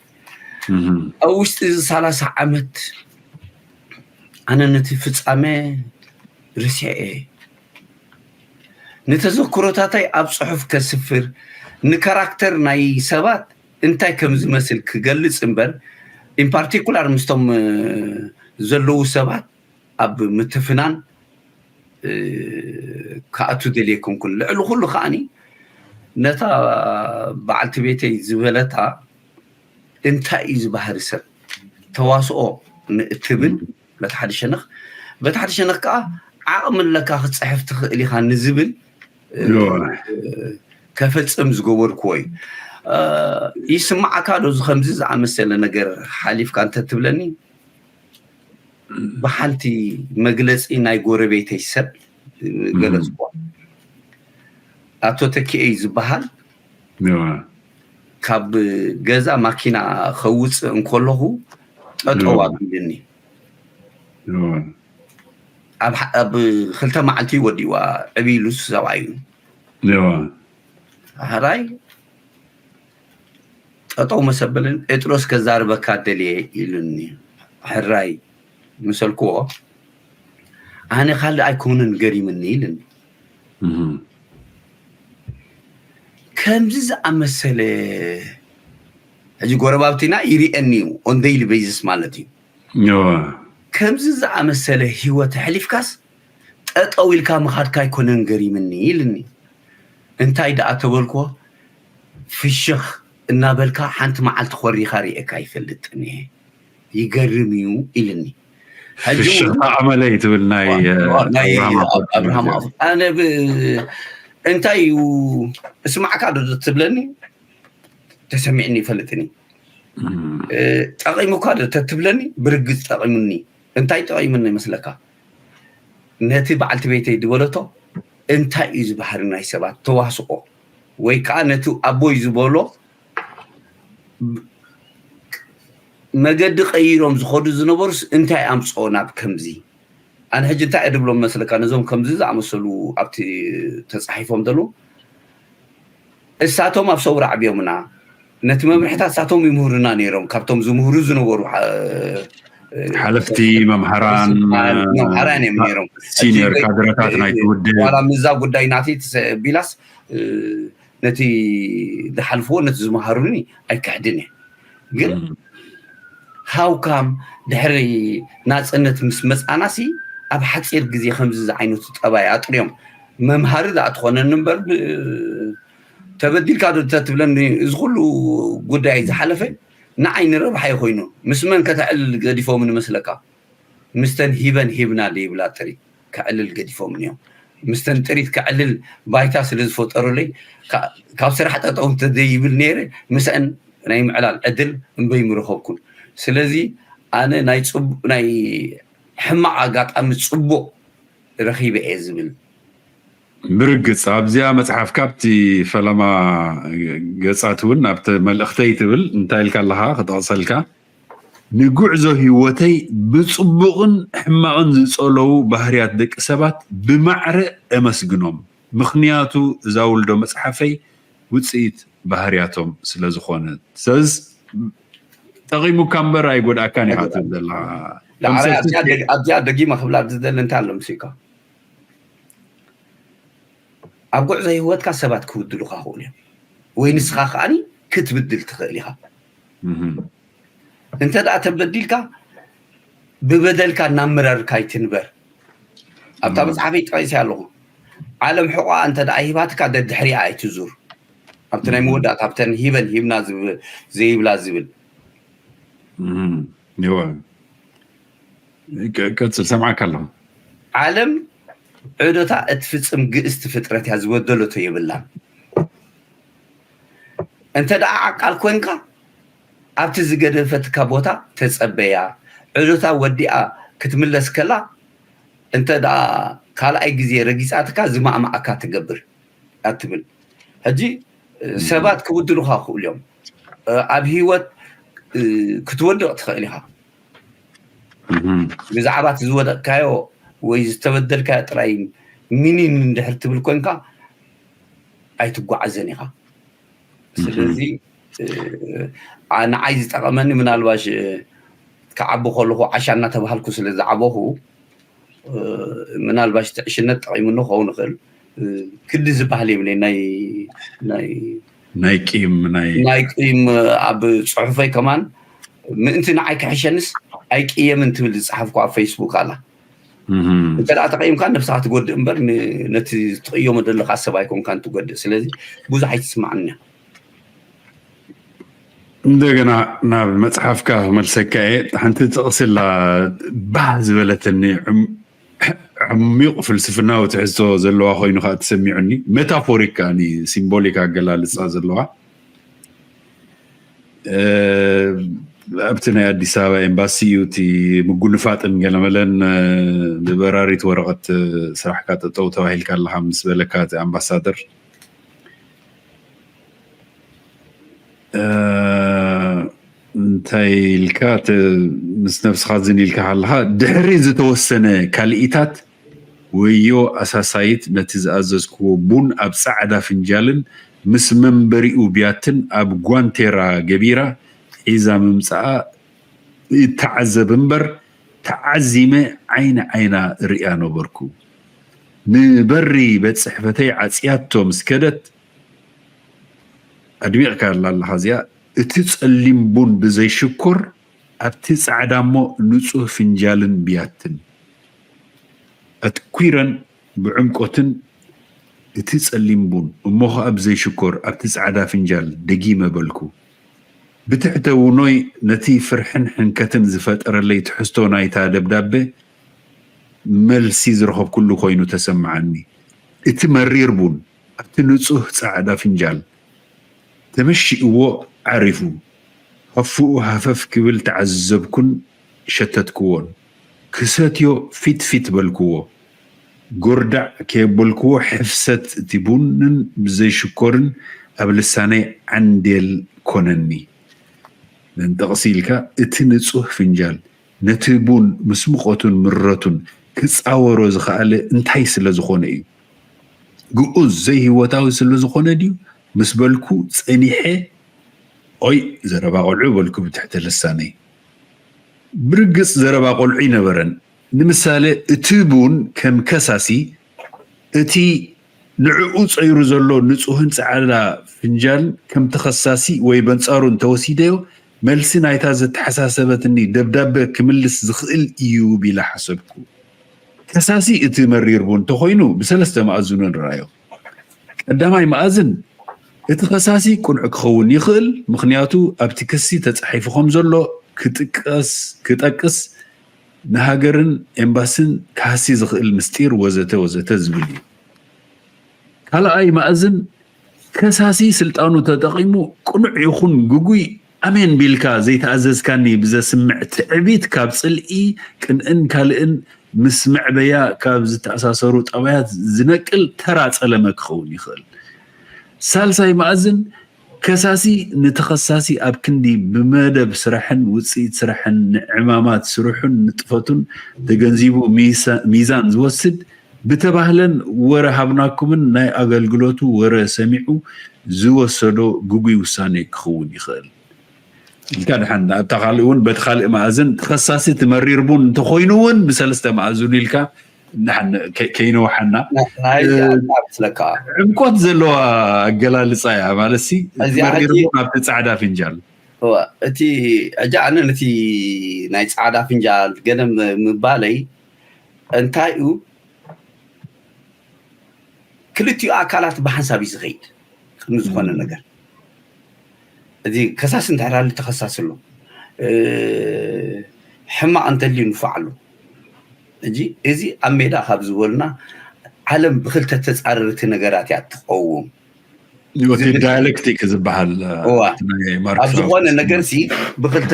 ኣብ ውሽጢ እዚ ሰላሳ ዓመት ኣነ ነቲ ፍፃመ ርስዐ እየ ንተዘክሮታታይ ኣብ ፅሑፍ ከስፍር ንካራክተር ናይ ሰባት እንታይ ከም ዝመስል ክገልፅ እምበር ኢንፓርቲኩላር ምስቶም ዘለዉ ሰባት ኣብ ምትፍናን ክኣቱ ደልየ ኮንኩን ልዕሊ ኩሉ ከዓኒ ነታ በዓልቲ ቤተይ ዝበለታ እንታይ እዩ ዝበሃሪ ሰብ ተዋስኦ ንእትብል በቲ ሓደ ሸነኽ በቲ ሓደ ሸነኽ ከዓ ዓቕሚ ኣለካ ክትፅሕፍ ትኽእል ኢኻ ንዝብል ከፈፅም ዝገበርክዎ እዩ ይስማዓካ ዶ እዚ ከምዚ ዝኣመሰለ ነገር ሓሊፍካ እንተትብለኒ ብሓንቲ መግለፂ ናይ ጎረቤተይ ሰብ ገለፅዎ ኣቶ ተኪኤ ዝበሃል ካብ ገዛ ማኪና ከውፅእ እንከለኹ ጠጠው ኣቢልኒ ኣብ ክልተ መዓልቲ ወዲዋ ዕብይሉ ሰብኣዩ ሕራይ ጠጠው መሰበልን ጴጥሮስ ከዛርበካ ደልየ ኢሉኒ ሕራይ ምሰልክዎ ኣነ ካልእ ኣይኮነን ገሪምኒ ኢልኒ ከምዚ ዝኣመሰለ ሕጂ ጎረባብቲና ይርኤኒ እዩ on daily basis ማለት እዩ ከምዚ ዝኣመሰለ ህይወት ኣሕሊፍካስ ጠጠው ኢልካ ምኻድካ ኣይኮነን ገሪምኒ ኢልኒ። እንታይ ደኣ ተበልኮ፣ ፍሽኽ እናበልካ ሓንቲ መዓልቲ ኮሪኻ ርእየካ ኣይፈልጥን እየ። ይገርም እዩ ኢልኒ። ሕጂ እውን ፍሽኽታ ኣመለይ ትብል ናይ ዋ- ዋ- ናይ ኣብርሃም ኣፈወርቂ ኣብርሃም ማለት እዩ። ኣፈወርቂ። ኣነ ብ እንታይ እዩ እስማዕካ ዶ ትብለኒ? ተሰሚዕኒ ይፈልጥኒ። እም፣ እ፣ ጠቒሙካ ዶ ተትብለኒ? ብርግጽ ጠቒሙኒ። እንታይ ጠቒሙኒ ይመስለካ? ነቲ በዓልቲ ቤተይ ዝበለቶ እንታይ እዩ ዝበሃሪ ናይ ሰባት ተዋስኦ ወይ ከዓ ነቲ ኣቦይ ዝበሎ መገዲ ቀይሮም ዝኸዱ ዝነበሩስ እንታይ ኣምፅኦ ናብ ከምዚ? ኣነ ሕጂ እንታይ እየ ድብሎም መስለካ? ነዞም ከምዚ ዝኣመሰሉ ኣብቲ ተፃሒፎም ዘለዉ እሳቶም ኣብ ሰውራ ዓብዮምና ነቲ መምርሕታት እሳቶም ይምህሩና ነይሮም። ካብቶም ዝምህሩ ዝነበሩ ሓ- ሓለፍቲ መምሃራን መምሃራን እዮም ነይሮም። ሲኒየር ሕጂ ካድረታት ናይቲ ውድብ ዋላ ምዛ ጉዳይ ናተይ ተሰቢላስ ነቲ ዝሓልፍዎ ነቲ ዝመሃሩኒ ኣይክሕድን እየ። ግን እም፣ how come ድሕሪ ናፅነት ምስ መፃናሲ ኣብ ሓፂር ግዜ ከምዚ ዝዓይነቱ ጠባይ ኣጥርዮም? መምሃሪ ደኣ ትኾነኒ እምበር ብ- ተበዲልካ ዶ ተትብለኒ? እዚ ኩሉ ጉዳይ ዝሓለፈ ንዓይ ንረብሓ ኮይኑ ምስ መን ከተዕልል ገዲፎም ንመስለካ? ምስተን ሂበን ሂብና ደይብላ ጥሪት ከዕልል ገዲፎም እዮም። ምስተን ጥሪት ከዕልል ባይታ ስለ ዝፈጠሩለይ ካ- ካብ ስራሕ ጠጠው እንተዘይብል ነይረ ምስአን ናይ ምዕላል ዕድል እምበይ ምረኸብኩን። ስለዚ ኣነ ናይ ፅቡ- ናይ ሕማቕ ኣጋጣሚ ፅቡቕ ረኺበ እየ ዝብል። ብርግጽ ኣብዚኣ መጽሓፍ ካብቲ ፈለማ ገጻት እውን ኣብቲ መልእኽተይ ትብል እንታይ ኢልካ ኣለኻ ክጠቕሰልካ ንጉዕዞ ህይወተይ ብጽቡቕን ሕማቕን ዝጸለዉ ባህርያት ደቂ ሰባት ብማዕረ እመስግኖም ምኽንያቱ እዛ ውልዶ መጽሓፈይ ውጽኢት ባህርያቶም ስለ ዝኾነ ስለዚ ጠቒሙካ እምበር ኣይጎድኣካን ኢኻ ትብል ዘለኻ ኣብዚኣ ደጊማ ክብላ ዝደሊ እንታይ ኣሎ ምስካ ኣብ ጉዕዞ ህይወትካ ሰባት ክብድሉካ ክእሉ እዮም ወይ ንስኻ ከዓኒ ክትብድል ትኽእል ኢኻ እንተ ደኣ ተበዲልካ ብበደልካ እናመረርካ ኣይትንበር ኣብታ መፅሓፈይ ጠቒሰ ኣለኹ ዓለም ሕቆኣ እንተ ደኣ ሂባትካ ደድሕሪኣ ኣይትዙር ኣብቲ ናይ መወዳእታ ኣብተን ሂበን ሂብና ዘይብላ ዝብል ቀፅል ሰምዓካ ኣለኹ ዓለም ዕዶታ እትፍፅም ግእስቲ ፍጥረት እያ ዝበደለቶ የብላን እንተ ደኣ ዓቃል ኮንካ ኣብቲ ዝገደፈትካ ቦታ ተፀበያ ዕዶታ ወዲኣ ክትምለስ ከላ እንተ ደኣ ካልኣይ ግዜ ረጊፃትካ ዝማእማኣካ ትገብር ኣትብል ሕጂ ሰባት ክብድሉካ ክእሉ እዮም ኣብ ህይወት ክትወድቕ ትኽእል ኢኻ ብዛዕባ እቲ ዝወደቕካዮ ወይ ዝተበደልካዮ ጥራይ ሚኒን እንድሕር ትብል ኮንካ ኣይትጓዓዘን ኢኻ ስለዚ ንዓይ ዝጠቐመኒ ምናልባሽ ክዓቢ ከለኹ ዓሻ እናተባሃልኩ ስለ ዝዓበኹ ምናልባሽ ትዕሽነት ጠቒሙኒ ክኸውን ይኽእል ክዲ ዝበሃል የብለይ ናይ ናይ ናይ ቂም ናይ ናይ ቂም ኣብ ፅሑፈይ ከማን ምእንቲ ንዓይ ክሕሸንስ ኣይቅየምን ትብል ዝፀሓፍኩ ኣብ ፌስቡክ ኣላ እንተ ደኣ ተቐይምካ ነብስኻ ትጎድእ እምበር ነቲ ትቕየሞ ዘለካ ሰብ ኣይኮንካን ትጎድእ ስለዚ ብዙሕ ኣይትስማዕን እያ እንደገና ናብ መፅሓፍካ ክመልሰካ እየ ሓንቲ ጥቕስላ ባህ ዝበለትኒ ዕሚቕ ፍልስፍናዊ ትሕዝቶ ዘለዋ ኮይኑ ከዓ ተሰሚዑኒ ሜታፎሪክ ከዓኒ ሲምቦሊክ ኣገላልፃ ዘለዋ ኣብቲ ናይ ኣዲስ ኣበባ ኤምባሲ እዩ እቲ ምጉንፋጥን ገለመለን ብበራሪት ወረቐት ስራሕካ ጠጠው ተባሂልካ ኣለካ ምስ በለካ እቲ ኣምባሳደር እንታይ ኢልካ ምስ ነብስኻ ዝን ኢልካ ኣለኻ ድሕሪ ዝተወሰነ ካልኢታት ወዮ ኣሳሳይት ነቲ ዝኣዘዝክዎ ቡን ኣብ ጻዕዳ ፍንጃልን ምስ መንበሪኡ ብያትን ኣብ ጓንቴራ ገቢራ ሒዛ ምምጻኣ ይተዓዘብ እምበር ተዓዚመ ዓይኒ ዓይና እሪኣ ነበርኩ። ንበሪ ቤት ጽሕፈተይ ዓጽያቶ ምስ ከደት ኣድሚቕካላ ኣለኻ እዚኣ እቲ ጸሊም ቡን ብዘይ ሽኮር ኣብቲ ጻዕዳ እሞ ንጹህ ፍንጃልን ብያትን ኣትኲረን ብዕምቆትን እቲ ጸሊም ቡን እሞ ኸኣ ብዘይ ሽኮር ኣብቲ ጻዕዳ ፍንጃል ደጊመ በልኩ። ብትሕተ ውኖይ ነቲ ፍርሕን ሕንከትን ዝፈጠረለይ ትሕዝቶ ናይታ ደብዳበ መልሲ ዝረኸብኩሉ ኮይኑ ተሰምዓኒ። እቲ መሪር ቡን ኣብቲ ንጹህ ጻዕዳ ፍንጃል ተመሺእዎ ዓሪፉ። ሃፉኡ ሃፈፍ ክብል ተዓዘብኩን ሸተትክዎን። ክሰትዮ ፊት ፊት በልክዎ። ጎርዳዕ ከየበልክዎ ሕፍሰት እቲ ቡንን ብዘይ ሽኮርን ኣብ ልሳነይ ዓንዴል ኮነኒ። መንጠቕሲ ኢልካ እቲ ንጹህ ፍንጃል ነቲ ቡን ምስ ሙቐቱን ምረቱን ክጻወሮ ዝኸኣለ እንታይ ስለ ዝኾነ እዩ? ግኡዝ ዘይህይወታዊ ስለ ዝኾነ ድዩ? ምስ በልኩ ጸኒሐ ኦይ ዘረባ ቆልዑ በልኩ ብትሕተ ልሳነይ። ብርግጽ ዘረባ ቆልዑ ኣይነበረን። ንምሳሌ እቲ ቡን ከም ከሳሲ እቲ ንዕኡ ጸይሩ ዘሎ ንጹህን ጻዕዳ ፍንጃል ከም ተኸሳሲ ወይ በንጻሩ እንተወሲደዮ መልሲ ናይታ ዘተሓሳሰበትኒ ደብዳበ ክምልስ ዝኽእል እዩ ቢለ ሓሰብኩ። ከሳሲ እቲ መሪር ቡን እንተኾይኑ ብሰለስተ መኣዝኑ ንርኣዮ። ቀዳማይ መኣዝን እቲ ከሳሲ ቅኑዕ ክኸውን ይኽእል፣ ምኽንያቱ ኣብቲ ክሲ ተጻሒፉ ከም ዘሎ ክጥቀስ ክጠቅስ ንሃገርን ኤምባስን ክሃሲ ዝኽእል ምስጢር ወዘተ ወዘተ ዝብል እዩ። ካልኣይ መኣዝን ከሳሲ ስልጣኑ ተጠቒሙ ቅኑዕ ይኹን ግጉይ ኣሜን ቢልካ ዘይተኣዘዝካኒ ብዘስምዕ ትዕቢት ካብ ጽልኢ ቅንእን ካልእን ምስ መዕበያ ካብ ዝተኣሳሰሩ ጠባያት ዝነቅል ተራ ጸለመ ክኸውን ይኽእል። ሳልሳይ መኣዝን ከሳሲ ንተኸሳሲ ኣብ ክንዲ ብመደብ ስራሕን ውጽኢት ስራሕን ንዕማማት ስርሑን ንጥፈቱን ተገንዚቡ ሚዛን ዝወስድ ብተባህለን ወረ ሃብናኩምን ናይ ኣገልግሎቱ ወረ ሰሚዑ ዝወሰዶ ግጉይ ውሳኔ ክኸውን ይኽእል ኢልካ ድሓን ኣብታ ካልእ እውን በቲ ካልእ መኣዝን ተኸሳሲ ትመሪር ቡን እንተኾይኑ እውን ብሰለስተ መኣዝኑ ኢልካ ከይነውሓና ስለካ ዕምቆት ዘለዋ ኣገላልፃ እያ ማለት ሲ ትመሪር ቡን ኣብቲ ፃዕዳ ፍንጃል እቲ ሕጂ ኣነ ነቲ ናይ ፃዕዳ ፍንጃል ገለ ምባለይ እንታይ እዩ ክልቲኡ ኣካላት ብሓንሳብ እዩ ዝኸይድ ቅድሚ ዝኾነ ነገር እዚ ከሳሲ እንድሕር ኣሎ ተኸሳሲ ኣሎ ሕማቕ እንተልዩ ንፋዕ ኣሎ እዚ እዚ ኣብ ሜዳ ካብ ዝበሉና ዓለም ብክልተ ተፃረርቲ ነገራት እያ ትቀውም ዳያሌክቲክ ዝበሃል ኣብ ዝኾነ ነገር ሲ ብክልተ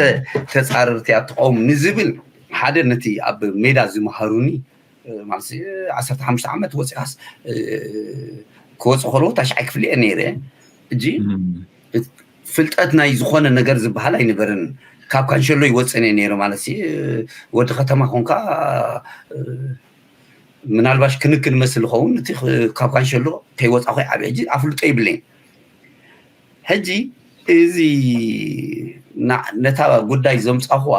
ተፃረርቲ እያ ትቀውም ንዝብል ሓደ ነቲ ኣብ ሜዳ ዝመሃሩኒ ማለት ዓሰርተ ሓሙሽተ ዓመት ወፂኣስ ክወፅእ ከለዎ ታሽዓይ ክፍሊ እየ ነይረ እጂ ፍልጠት ናይ ዝኾነ ነገር ዝበሃል ኣይነበርን ካብ ካንሸሎ ይወፅን እየ ነይረ ማለት ወዲ ከተማ ኮንካ ምናልባሽ ክንክን መስል ዝኸውን እቲ ካብ ካንሸሎ ከይወፃ ኮይ ዓብየ እጂ ኣፍልጦ ይብለኝ ሕጂ እዚ ነታ ጉዳይ ዘምፃኹዋ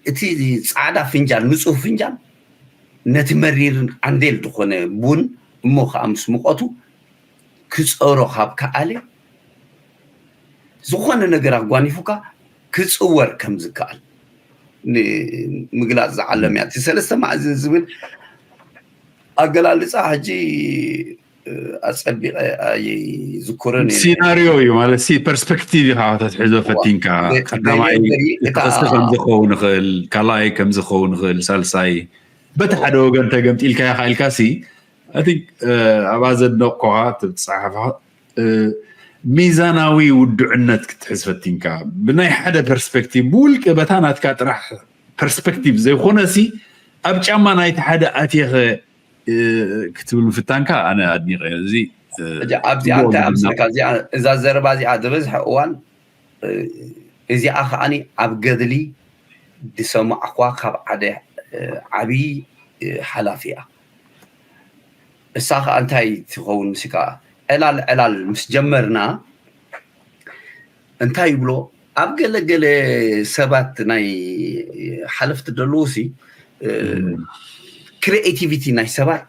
እቲ ፃዕዳ ፍንጃል ንፁህ ፍንጃል ነቲ መሪርን ዓንዴል ዝኾነ ቡን እሞ ከዓ ምስ ሙቐቱ ክፀሮ ካብ ከኣለ ዝኾነ ነገር ኣጓኒፉካ ክፅወር ከም ዝከኣል ምግላፅ ዝዓለም እያ እቲ ሰለስተ መኣዝን ዝብል ኣገላልፃ ሕጂ ኣፀቢቐ ኣይዝኩርን ሲናሪዮ እዩ ማለት ሲ ፐርስፔክቲቭ ኢኻ ተትሕዞ ፈቲንካ ቀዳማይ እቲ ክሲ ከምዝኸውን ይኽእል ካልኣይ ከምዝኸውን ይኽእል ሳልሳይ በቲ ሓደ ወገን ተገምጢልካ ኢኻ ኢልካ ሲ ኣብኣ ዘድነቕኮኻ ትፅሓፋ ሚዛናዊ ውድዕነት ክትሕዝ ፈቲንካ ብናይ ሓደ ፐርስፔክቲቭ ብውልቂ በታ ናትካ ጥራሕ ፐርስፔክቲቭ ዘይኮነ ሲ ኣብ ጫማ ናይቲ ሓደ ኣትየኸ ክትብል ምፍታንካ ኣነ ኣድኒቀ እዚ ኣብዚኣ እንታይ ኣምስልካ እዛ ዘረባ እዚኣ ዝበዝሐ እዋን እዚኣ ከዓኒ ኣብ ገድሊ ዝሰማዕኳ ካብ ሓደ ዓብዪ ሓላፊ እያ እሳ ከዓ እንታይ ትኸውን ምስካ ዕላል ዕላል ምስ ጀመርና እንታይ ይብሎ ኣብ ገለገለ ሰባት ናይ ሓለፍቲ ደለዉ ሲ ክሪኤቲቪቲ ናይ ሰባት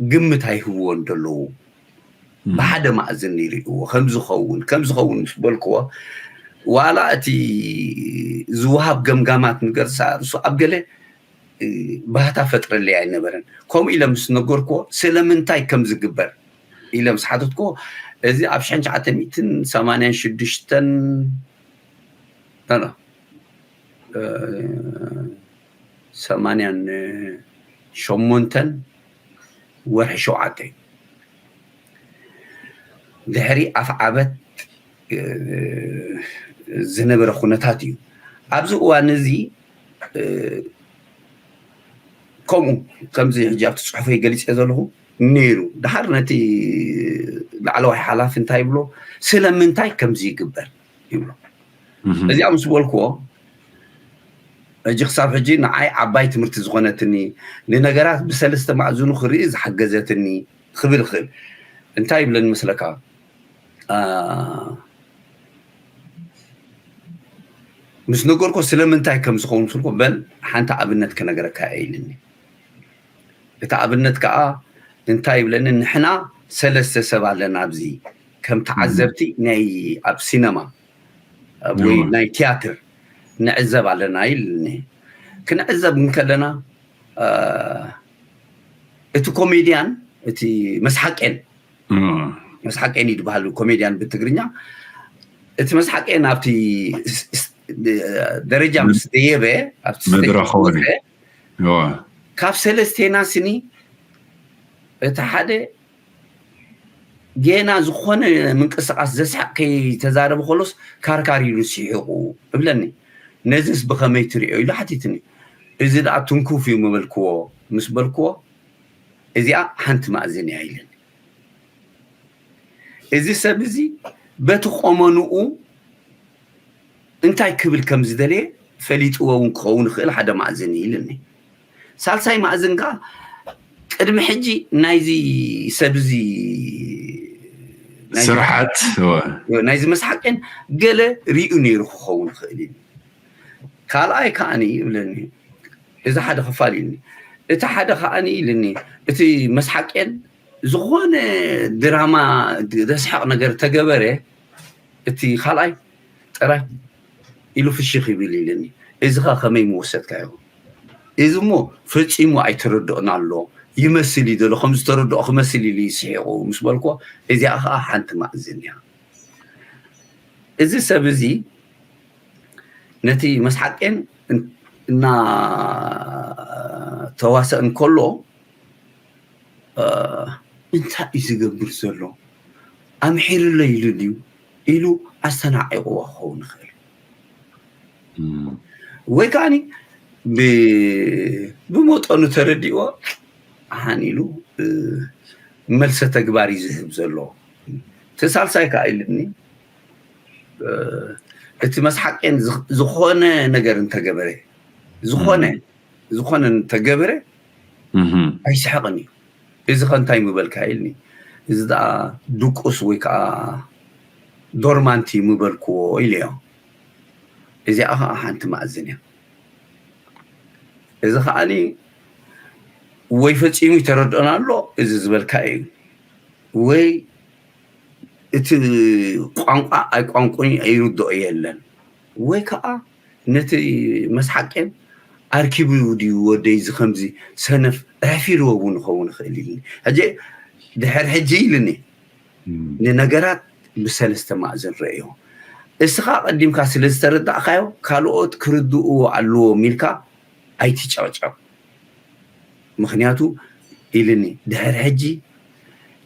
ግምት ኣይህብዎን ደለዉ ብሓደ ማእዝን ይርእዎ ከምዝኸውን ከምዝኸውን ምስ በልክዎ ዋላ እቲ ዝወሃብ ገምጋማት ንገርሳ ርሱ ኣብ ገለ ባህታ ፈጥረለይ ኣይነበረን። ከምኡ ኢለ ምስ ነገርክዎ ስለምንታይ ከም ዝግበር ኢለ ምስ ሓተትክዎ፣ እዚ ኣብ ሽሕን ትሽዓተ ሚእትን ሰማንያን ሽዱሽተን፣ ሰማንያን ሸሞንተን ወርሒ ሸውዓተ ድሕሪ ኣፍዓበት ዝነበረ ኩነታት እዩ። ኣብዚ እዋን እዚ ከምኡ ከምዚ ሕጂ ኣብቲ ፅሑፈይ ገሊፀ ዘለኹ ነይሩ። ድሓር ነቲ ላዕለዋይ ሓላፊ እንታይ ይብሎ፣ ስለምንታይ ከምዚ ይግበር ይብሎ። እዚኣ ምስ በልክዎ፣ ሕጂ ክሳብ ሕጂ ንዓይ ዓባይ ትምህርቲ ዝኾነትኒ፣ ንነገራት ብሰለስተ ማዕዝኑ ክርኢ ዝሓገዘትኒ ክብል ይኽእል። እንታይ ይብለኒ መስለካ? ምስ ነገርኮ ስለምንታይ ከም ዝኸውን ስልኮ፣ በል ሓንቲ ኣብነት ክነገረካ እየ ኢልኒ። እታ ኣብነት ከዓ እንታይ ይብለኒ? ንሕና ሰለስተ ሰብ ኣለና ኣብዚ ከም ተዓዘብቲ ናይ ኣብ ሲነማ ወይ ናይ ቲያትር ንዕዘብ ኣለና ኢልኒ። ክንዕዘብ እንከለና እቲ ኮሜድያን እቲ መስሓቄን መስሓቄን ይድበሃል ኮሜድያን ብትግርኛ። እቲ መስሓቄን ኣብቲ ደረጃ ምስ ደየበ ኣብቲ መድረኽ ወረ ካብ ሰለስቴና ስኒ እቲ ሓደ ጌና ዝኾነ ምንቅስቃስ ዘስሕቕ ከይተዛረበ ከሎስ ካርካር ኢሉ ስሒቑ እብለኒ። ነዚስ ብኸመይ ትሪኦ ኢሉ ሓቲትኒ። እዚ ደኣ ትንኩፍ እዩ ምበልክዎ ምስ በልክዎ፣ እዚኣ ሓንቲ ማእዝን እያ ኢለኒ። እዚ ሰብ እዚ በቲ ቆመንኡ እንታይ ክብል ከም ዝደለየ ፈሊጥዎ እውን ክኸውን ይኽእል ሓደ ማእዝን እዩ ኢልኒ። ሳልሳይ ማእዝን ከዓ ቅድሚ ሕጂ ናይዚ ሰብ እዚ ናይዚ ስርሓት እወ። ናይዚ መስሓቄን ገለ ሪኡ ነይሩ ክኸውን ይኽእል እዩ። ካልኣይ ከዓኒ ይብለኒ፣ እዚ ሓደ ክፋል ኢልኒ። እቲ ሓደ ከዓኒ ኢልኒ፣ እቲ መስሓቄን ዝኾነ ድራማ ዘስሕቕ ነገር ተገበረ፣ እቲ ካልኣይ ጥራይ ኢሉ ፍሽኽ ይብል ኢልኒ። እዚ ኸ ከመይ ምወሰድካዮ? እዚ እሞ ፈጺሙ ኣይተረድኦን ኣሎ ይመስል እዩ ዘሎ፣ ከም ዝተረድኦ ክመስል ኢሉ ይስሒቑ ምስ በልኮ፣ እዚኣ ኸዓ ሓንቲ ማእዝን እያ። እዚ ሰብ እዚ ነቲ መስሓቄን እናተዋሰእ እንከሎ እንታይ እዩ ዝገብር ዘሎ? ኣምሒርለይ ኢሉ ድዩ ኢሉ ኣስተናዒቕዎ ክኸውን ይኽእል። ወይ ከዓኒ ብመጠኑ ተረዲእዎ ሓን ኢሉ መልሰ ተግባር እዩ ዝህብ ዘሎ። እቲ ሳልሳይ ከዓ ኢልኒ እቲ መስሓቄን ዝኾነ ነገር እንተገበረ ዝኾነ ዝኾነ እንተገበረ ኣይስሕቕን እዩ። እዚ ከ እንታይ ምበልካ ኢልኒ። እዚ ደኣ ድቁስ ወይ ከዓ ዶርማንቲ ምበልክዎ ኢለዮ። እዚኣ ከዓ ሓንቲ ማእዝን እያ። እዚ ከዓኒ ወይ ፈጺሙ ይተረድኦን ኣሎ እዚ ዝበልካ እዩ፣ ወይ እቲ ቋንቋ ኣይቋንቁን ኣይርድኦ የለን፣ ወይ ከዓ ነቲ መስሓቄን ኣርኪቡ ድዩ ወደይ እዚ ከምዚ ሰነፍ ኣሕፊርዎ እውን ይኸውን ይኽእል ኢልኒ። ሕጂ ድሕር ሕጂ ኢልኒ ንነገራት ብሰለስተ ማእዝን ረእዮ። እስኻ ቀዲምካ ስለ ዝተረዳእካዮ ካልኦት ክርድእዎ ኣለዎም ኢልካ ኣይትጨቕጨቕ። ምኽንያቱ ኢልኒ ድሕር ሕጂ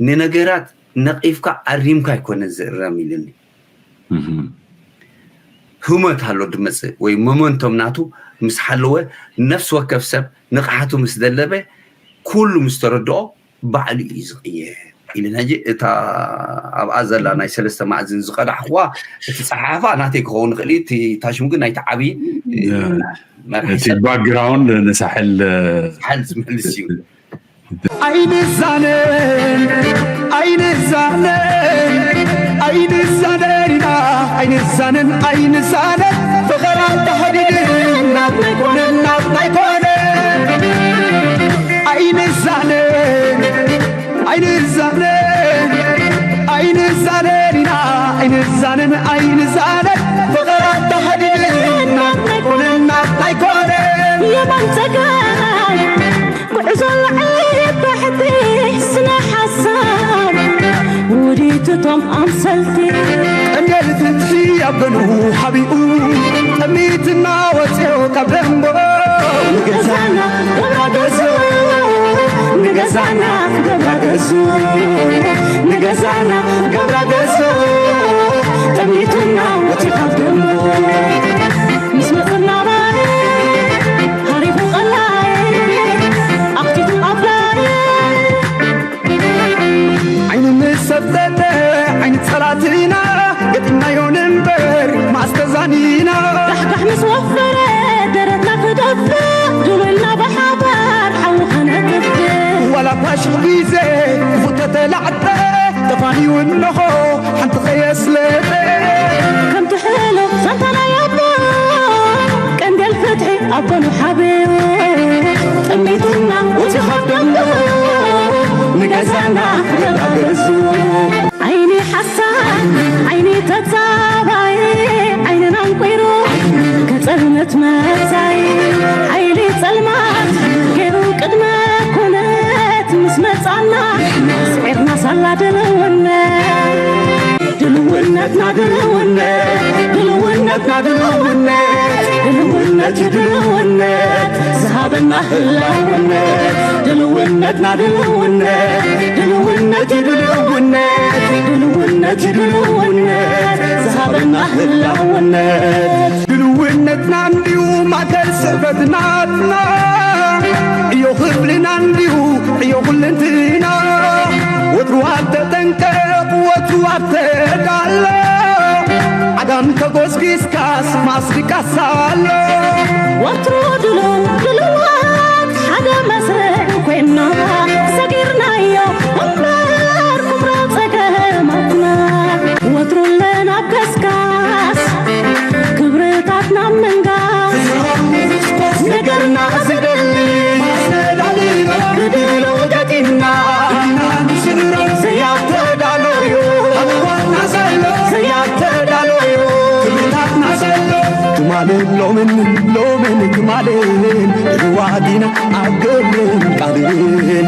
ንነገራት ነቒፍካ ኣሪምካ ኣይኮነን ዝእረም ኢልኒ። ህሞት ኣሎ ድመጽእ ወይ መመንቶም ናቱ ምስ ሓለወ ነፍሲ ወከፍ ሰብ ንቕሓቱ ምስ ደለበ ኩሉ ምስ ተረድኦ ባዕሉ እዩ ዝቕየር ኢልን። ሕጂ እታ ኣብኣ ዘላ ናይ ሰለስተ ማዕዝን ዝቐዳሕዋ እቲ ጸሓሓፋ ናተይ ክኸውን ይኽእል እዩ። እቲ ታሽሙ ግን ናይቲ ዓብዪ መርሒ እቲ ሰብ ባክግራውንድ ንሳሕል ሳሕል ዝምልስ እዩ። ኣይንዛነን ኣይንዛነን ኣይንዛነን ኢና ኣይንዛነን ኣይንዛነን ፍቕር ኣንተሐዲድ ናብ ናይ ኮነ ናብ ናይ ኮነ ኣይንዛነን ኣይንዛነን ኣይንዛነን ኢና ኣይንዛነን ኣይንዛነን ፍቕር እቶም ኣምሰልቲ ቀንዴል ፍትሒ ኣብ ገንኡ ሓቢኡ፣ ጠሚትና ወፅዮ ካብ ደንጎ። ንገዛና ገብራ ገዞ፣ ንገዛና ገብራ ገዞ፣ ንገዛና ገብራ ገዞ፣ ጠሚትና ወፅዮ ካብ ደንጎ። ምስ መፅና ባይ ሃሪፉ ቀላይ ኣኽቲቱ ኣፍላይ። ዓይኒ ምስ ሰብተተ ዓይኒ ጸላእትና፣ ገጢምናዮ ንንበር ማስተዛኒና። ካሕካሕ ምስ ወፈረ ደረትና ክደፍእ፣ ድውልና ብሓባር ሓዊ ከነጥፍእ። ዋላ እኳ ሽሕ ግዜ ክፉእ ተተላዕጠ፣ ተፋንዩ እንሆ ሓንቲ ከየስለጠ። ከምቲ ሕሉፍ ዛንታ ናይ ኣቦ፣ ቀንዴል ፍትሒ ኣብ ጎኑ ሓቢኡ፣ ጠሚቱና ወፂኡ ካብ ደንጎ፣ ንገዛና ገዛ ገዙ። ዓይኒ ሓሳድ፣ ዓይኒ ተጻባይ፣ ዓይንና ኣንቂሩ ከጸልምት መጻይ። ሓይሊ ጸልማት ገይሩ ቅድመ ኩነት ምስ መጻና፣ ስዒርና ሳላ ድልውነት። ድልውነትና ድልውነት፣ ድልውነትና ድልውነት፣ ድልውነት እዩ ድልውነት፣ ዝሃበና ህላውነት። ድልውነትና ድልውነት፣ ድልውነት እዩ ድልውነት፣ ድልውነት እዩ ድልውነት፣ ዝሃበና ህላውነት። ድልውነትና እንድዩ ማእከል ስዕበት ናትና፣ ዕዮ ክፍልና እንድዩ ዕዮ ኩልንትና። ወትሩ ኣብ ተጠንቀቕ፣ ወትሩ ኣብ ተዳሎ፣ ዓጋም ተጎስጊስካስ ማስሪቃስ ኣሎ። ወትሩ ድሉው ድሉዋት ሓደ መስርዕ ኮይና፣ ሰጊርናዮ እምበር ኩብራ ጸገማትና። ወትሩ ኣለና ኣብ ገስጋስ ክብርታትና ምንጋስ። ነገርና ዝደሊ ማስተዳድና፣ ብድሎ ገጢምና፣ ዘያተዳለዩ፣ ዘያተዳለዩ፣ ክብርታትና ዘሎ። ትማልን ሎምን፣ ሎምን ትማልን፣ ድልዋት ኢና ኣብ ግብርን ቃልን።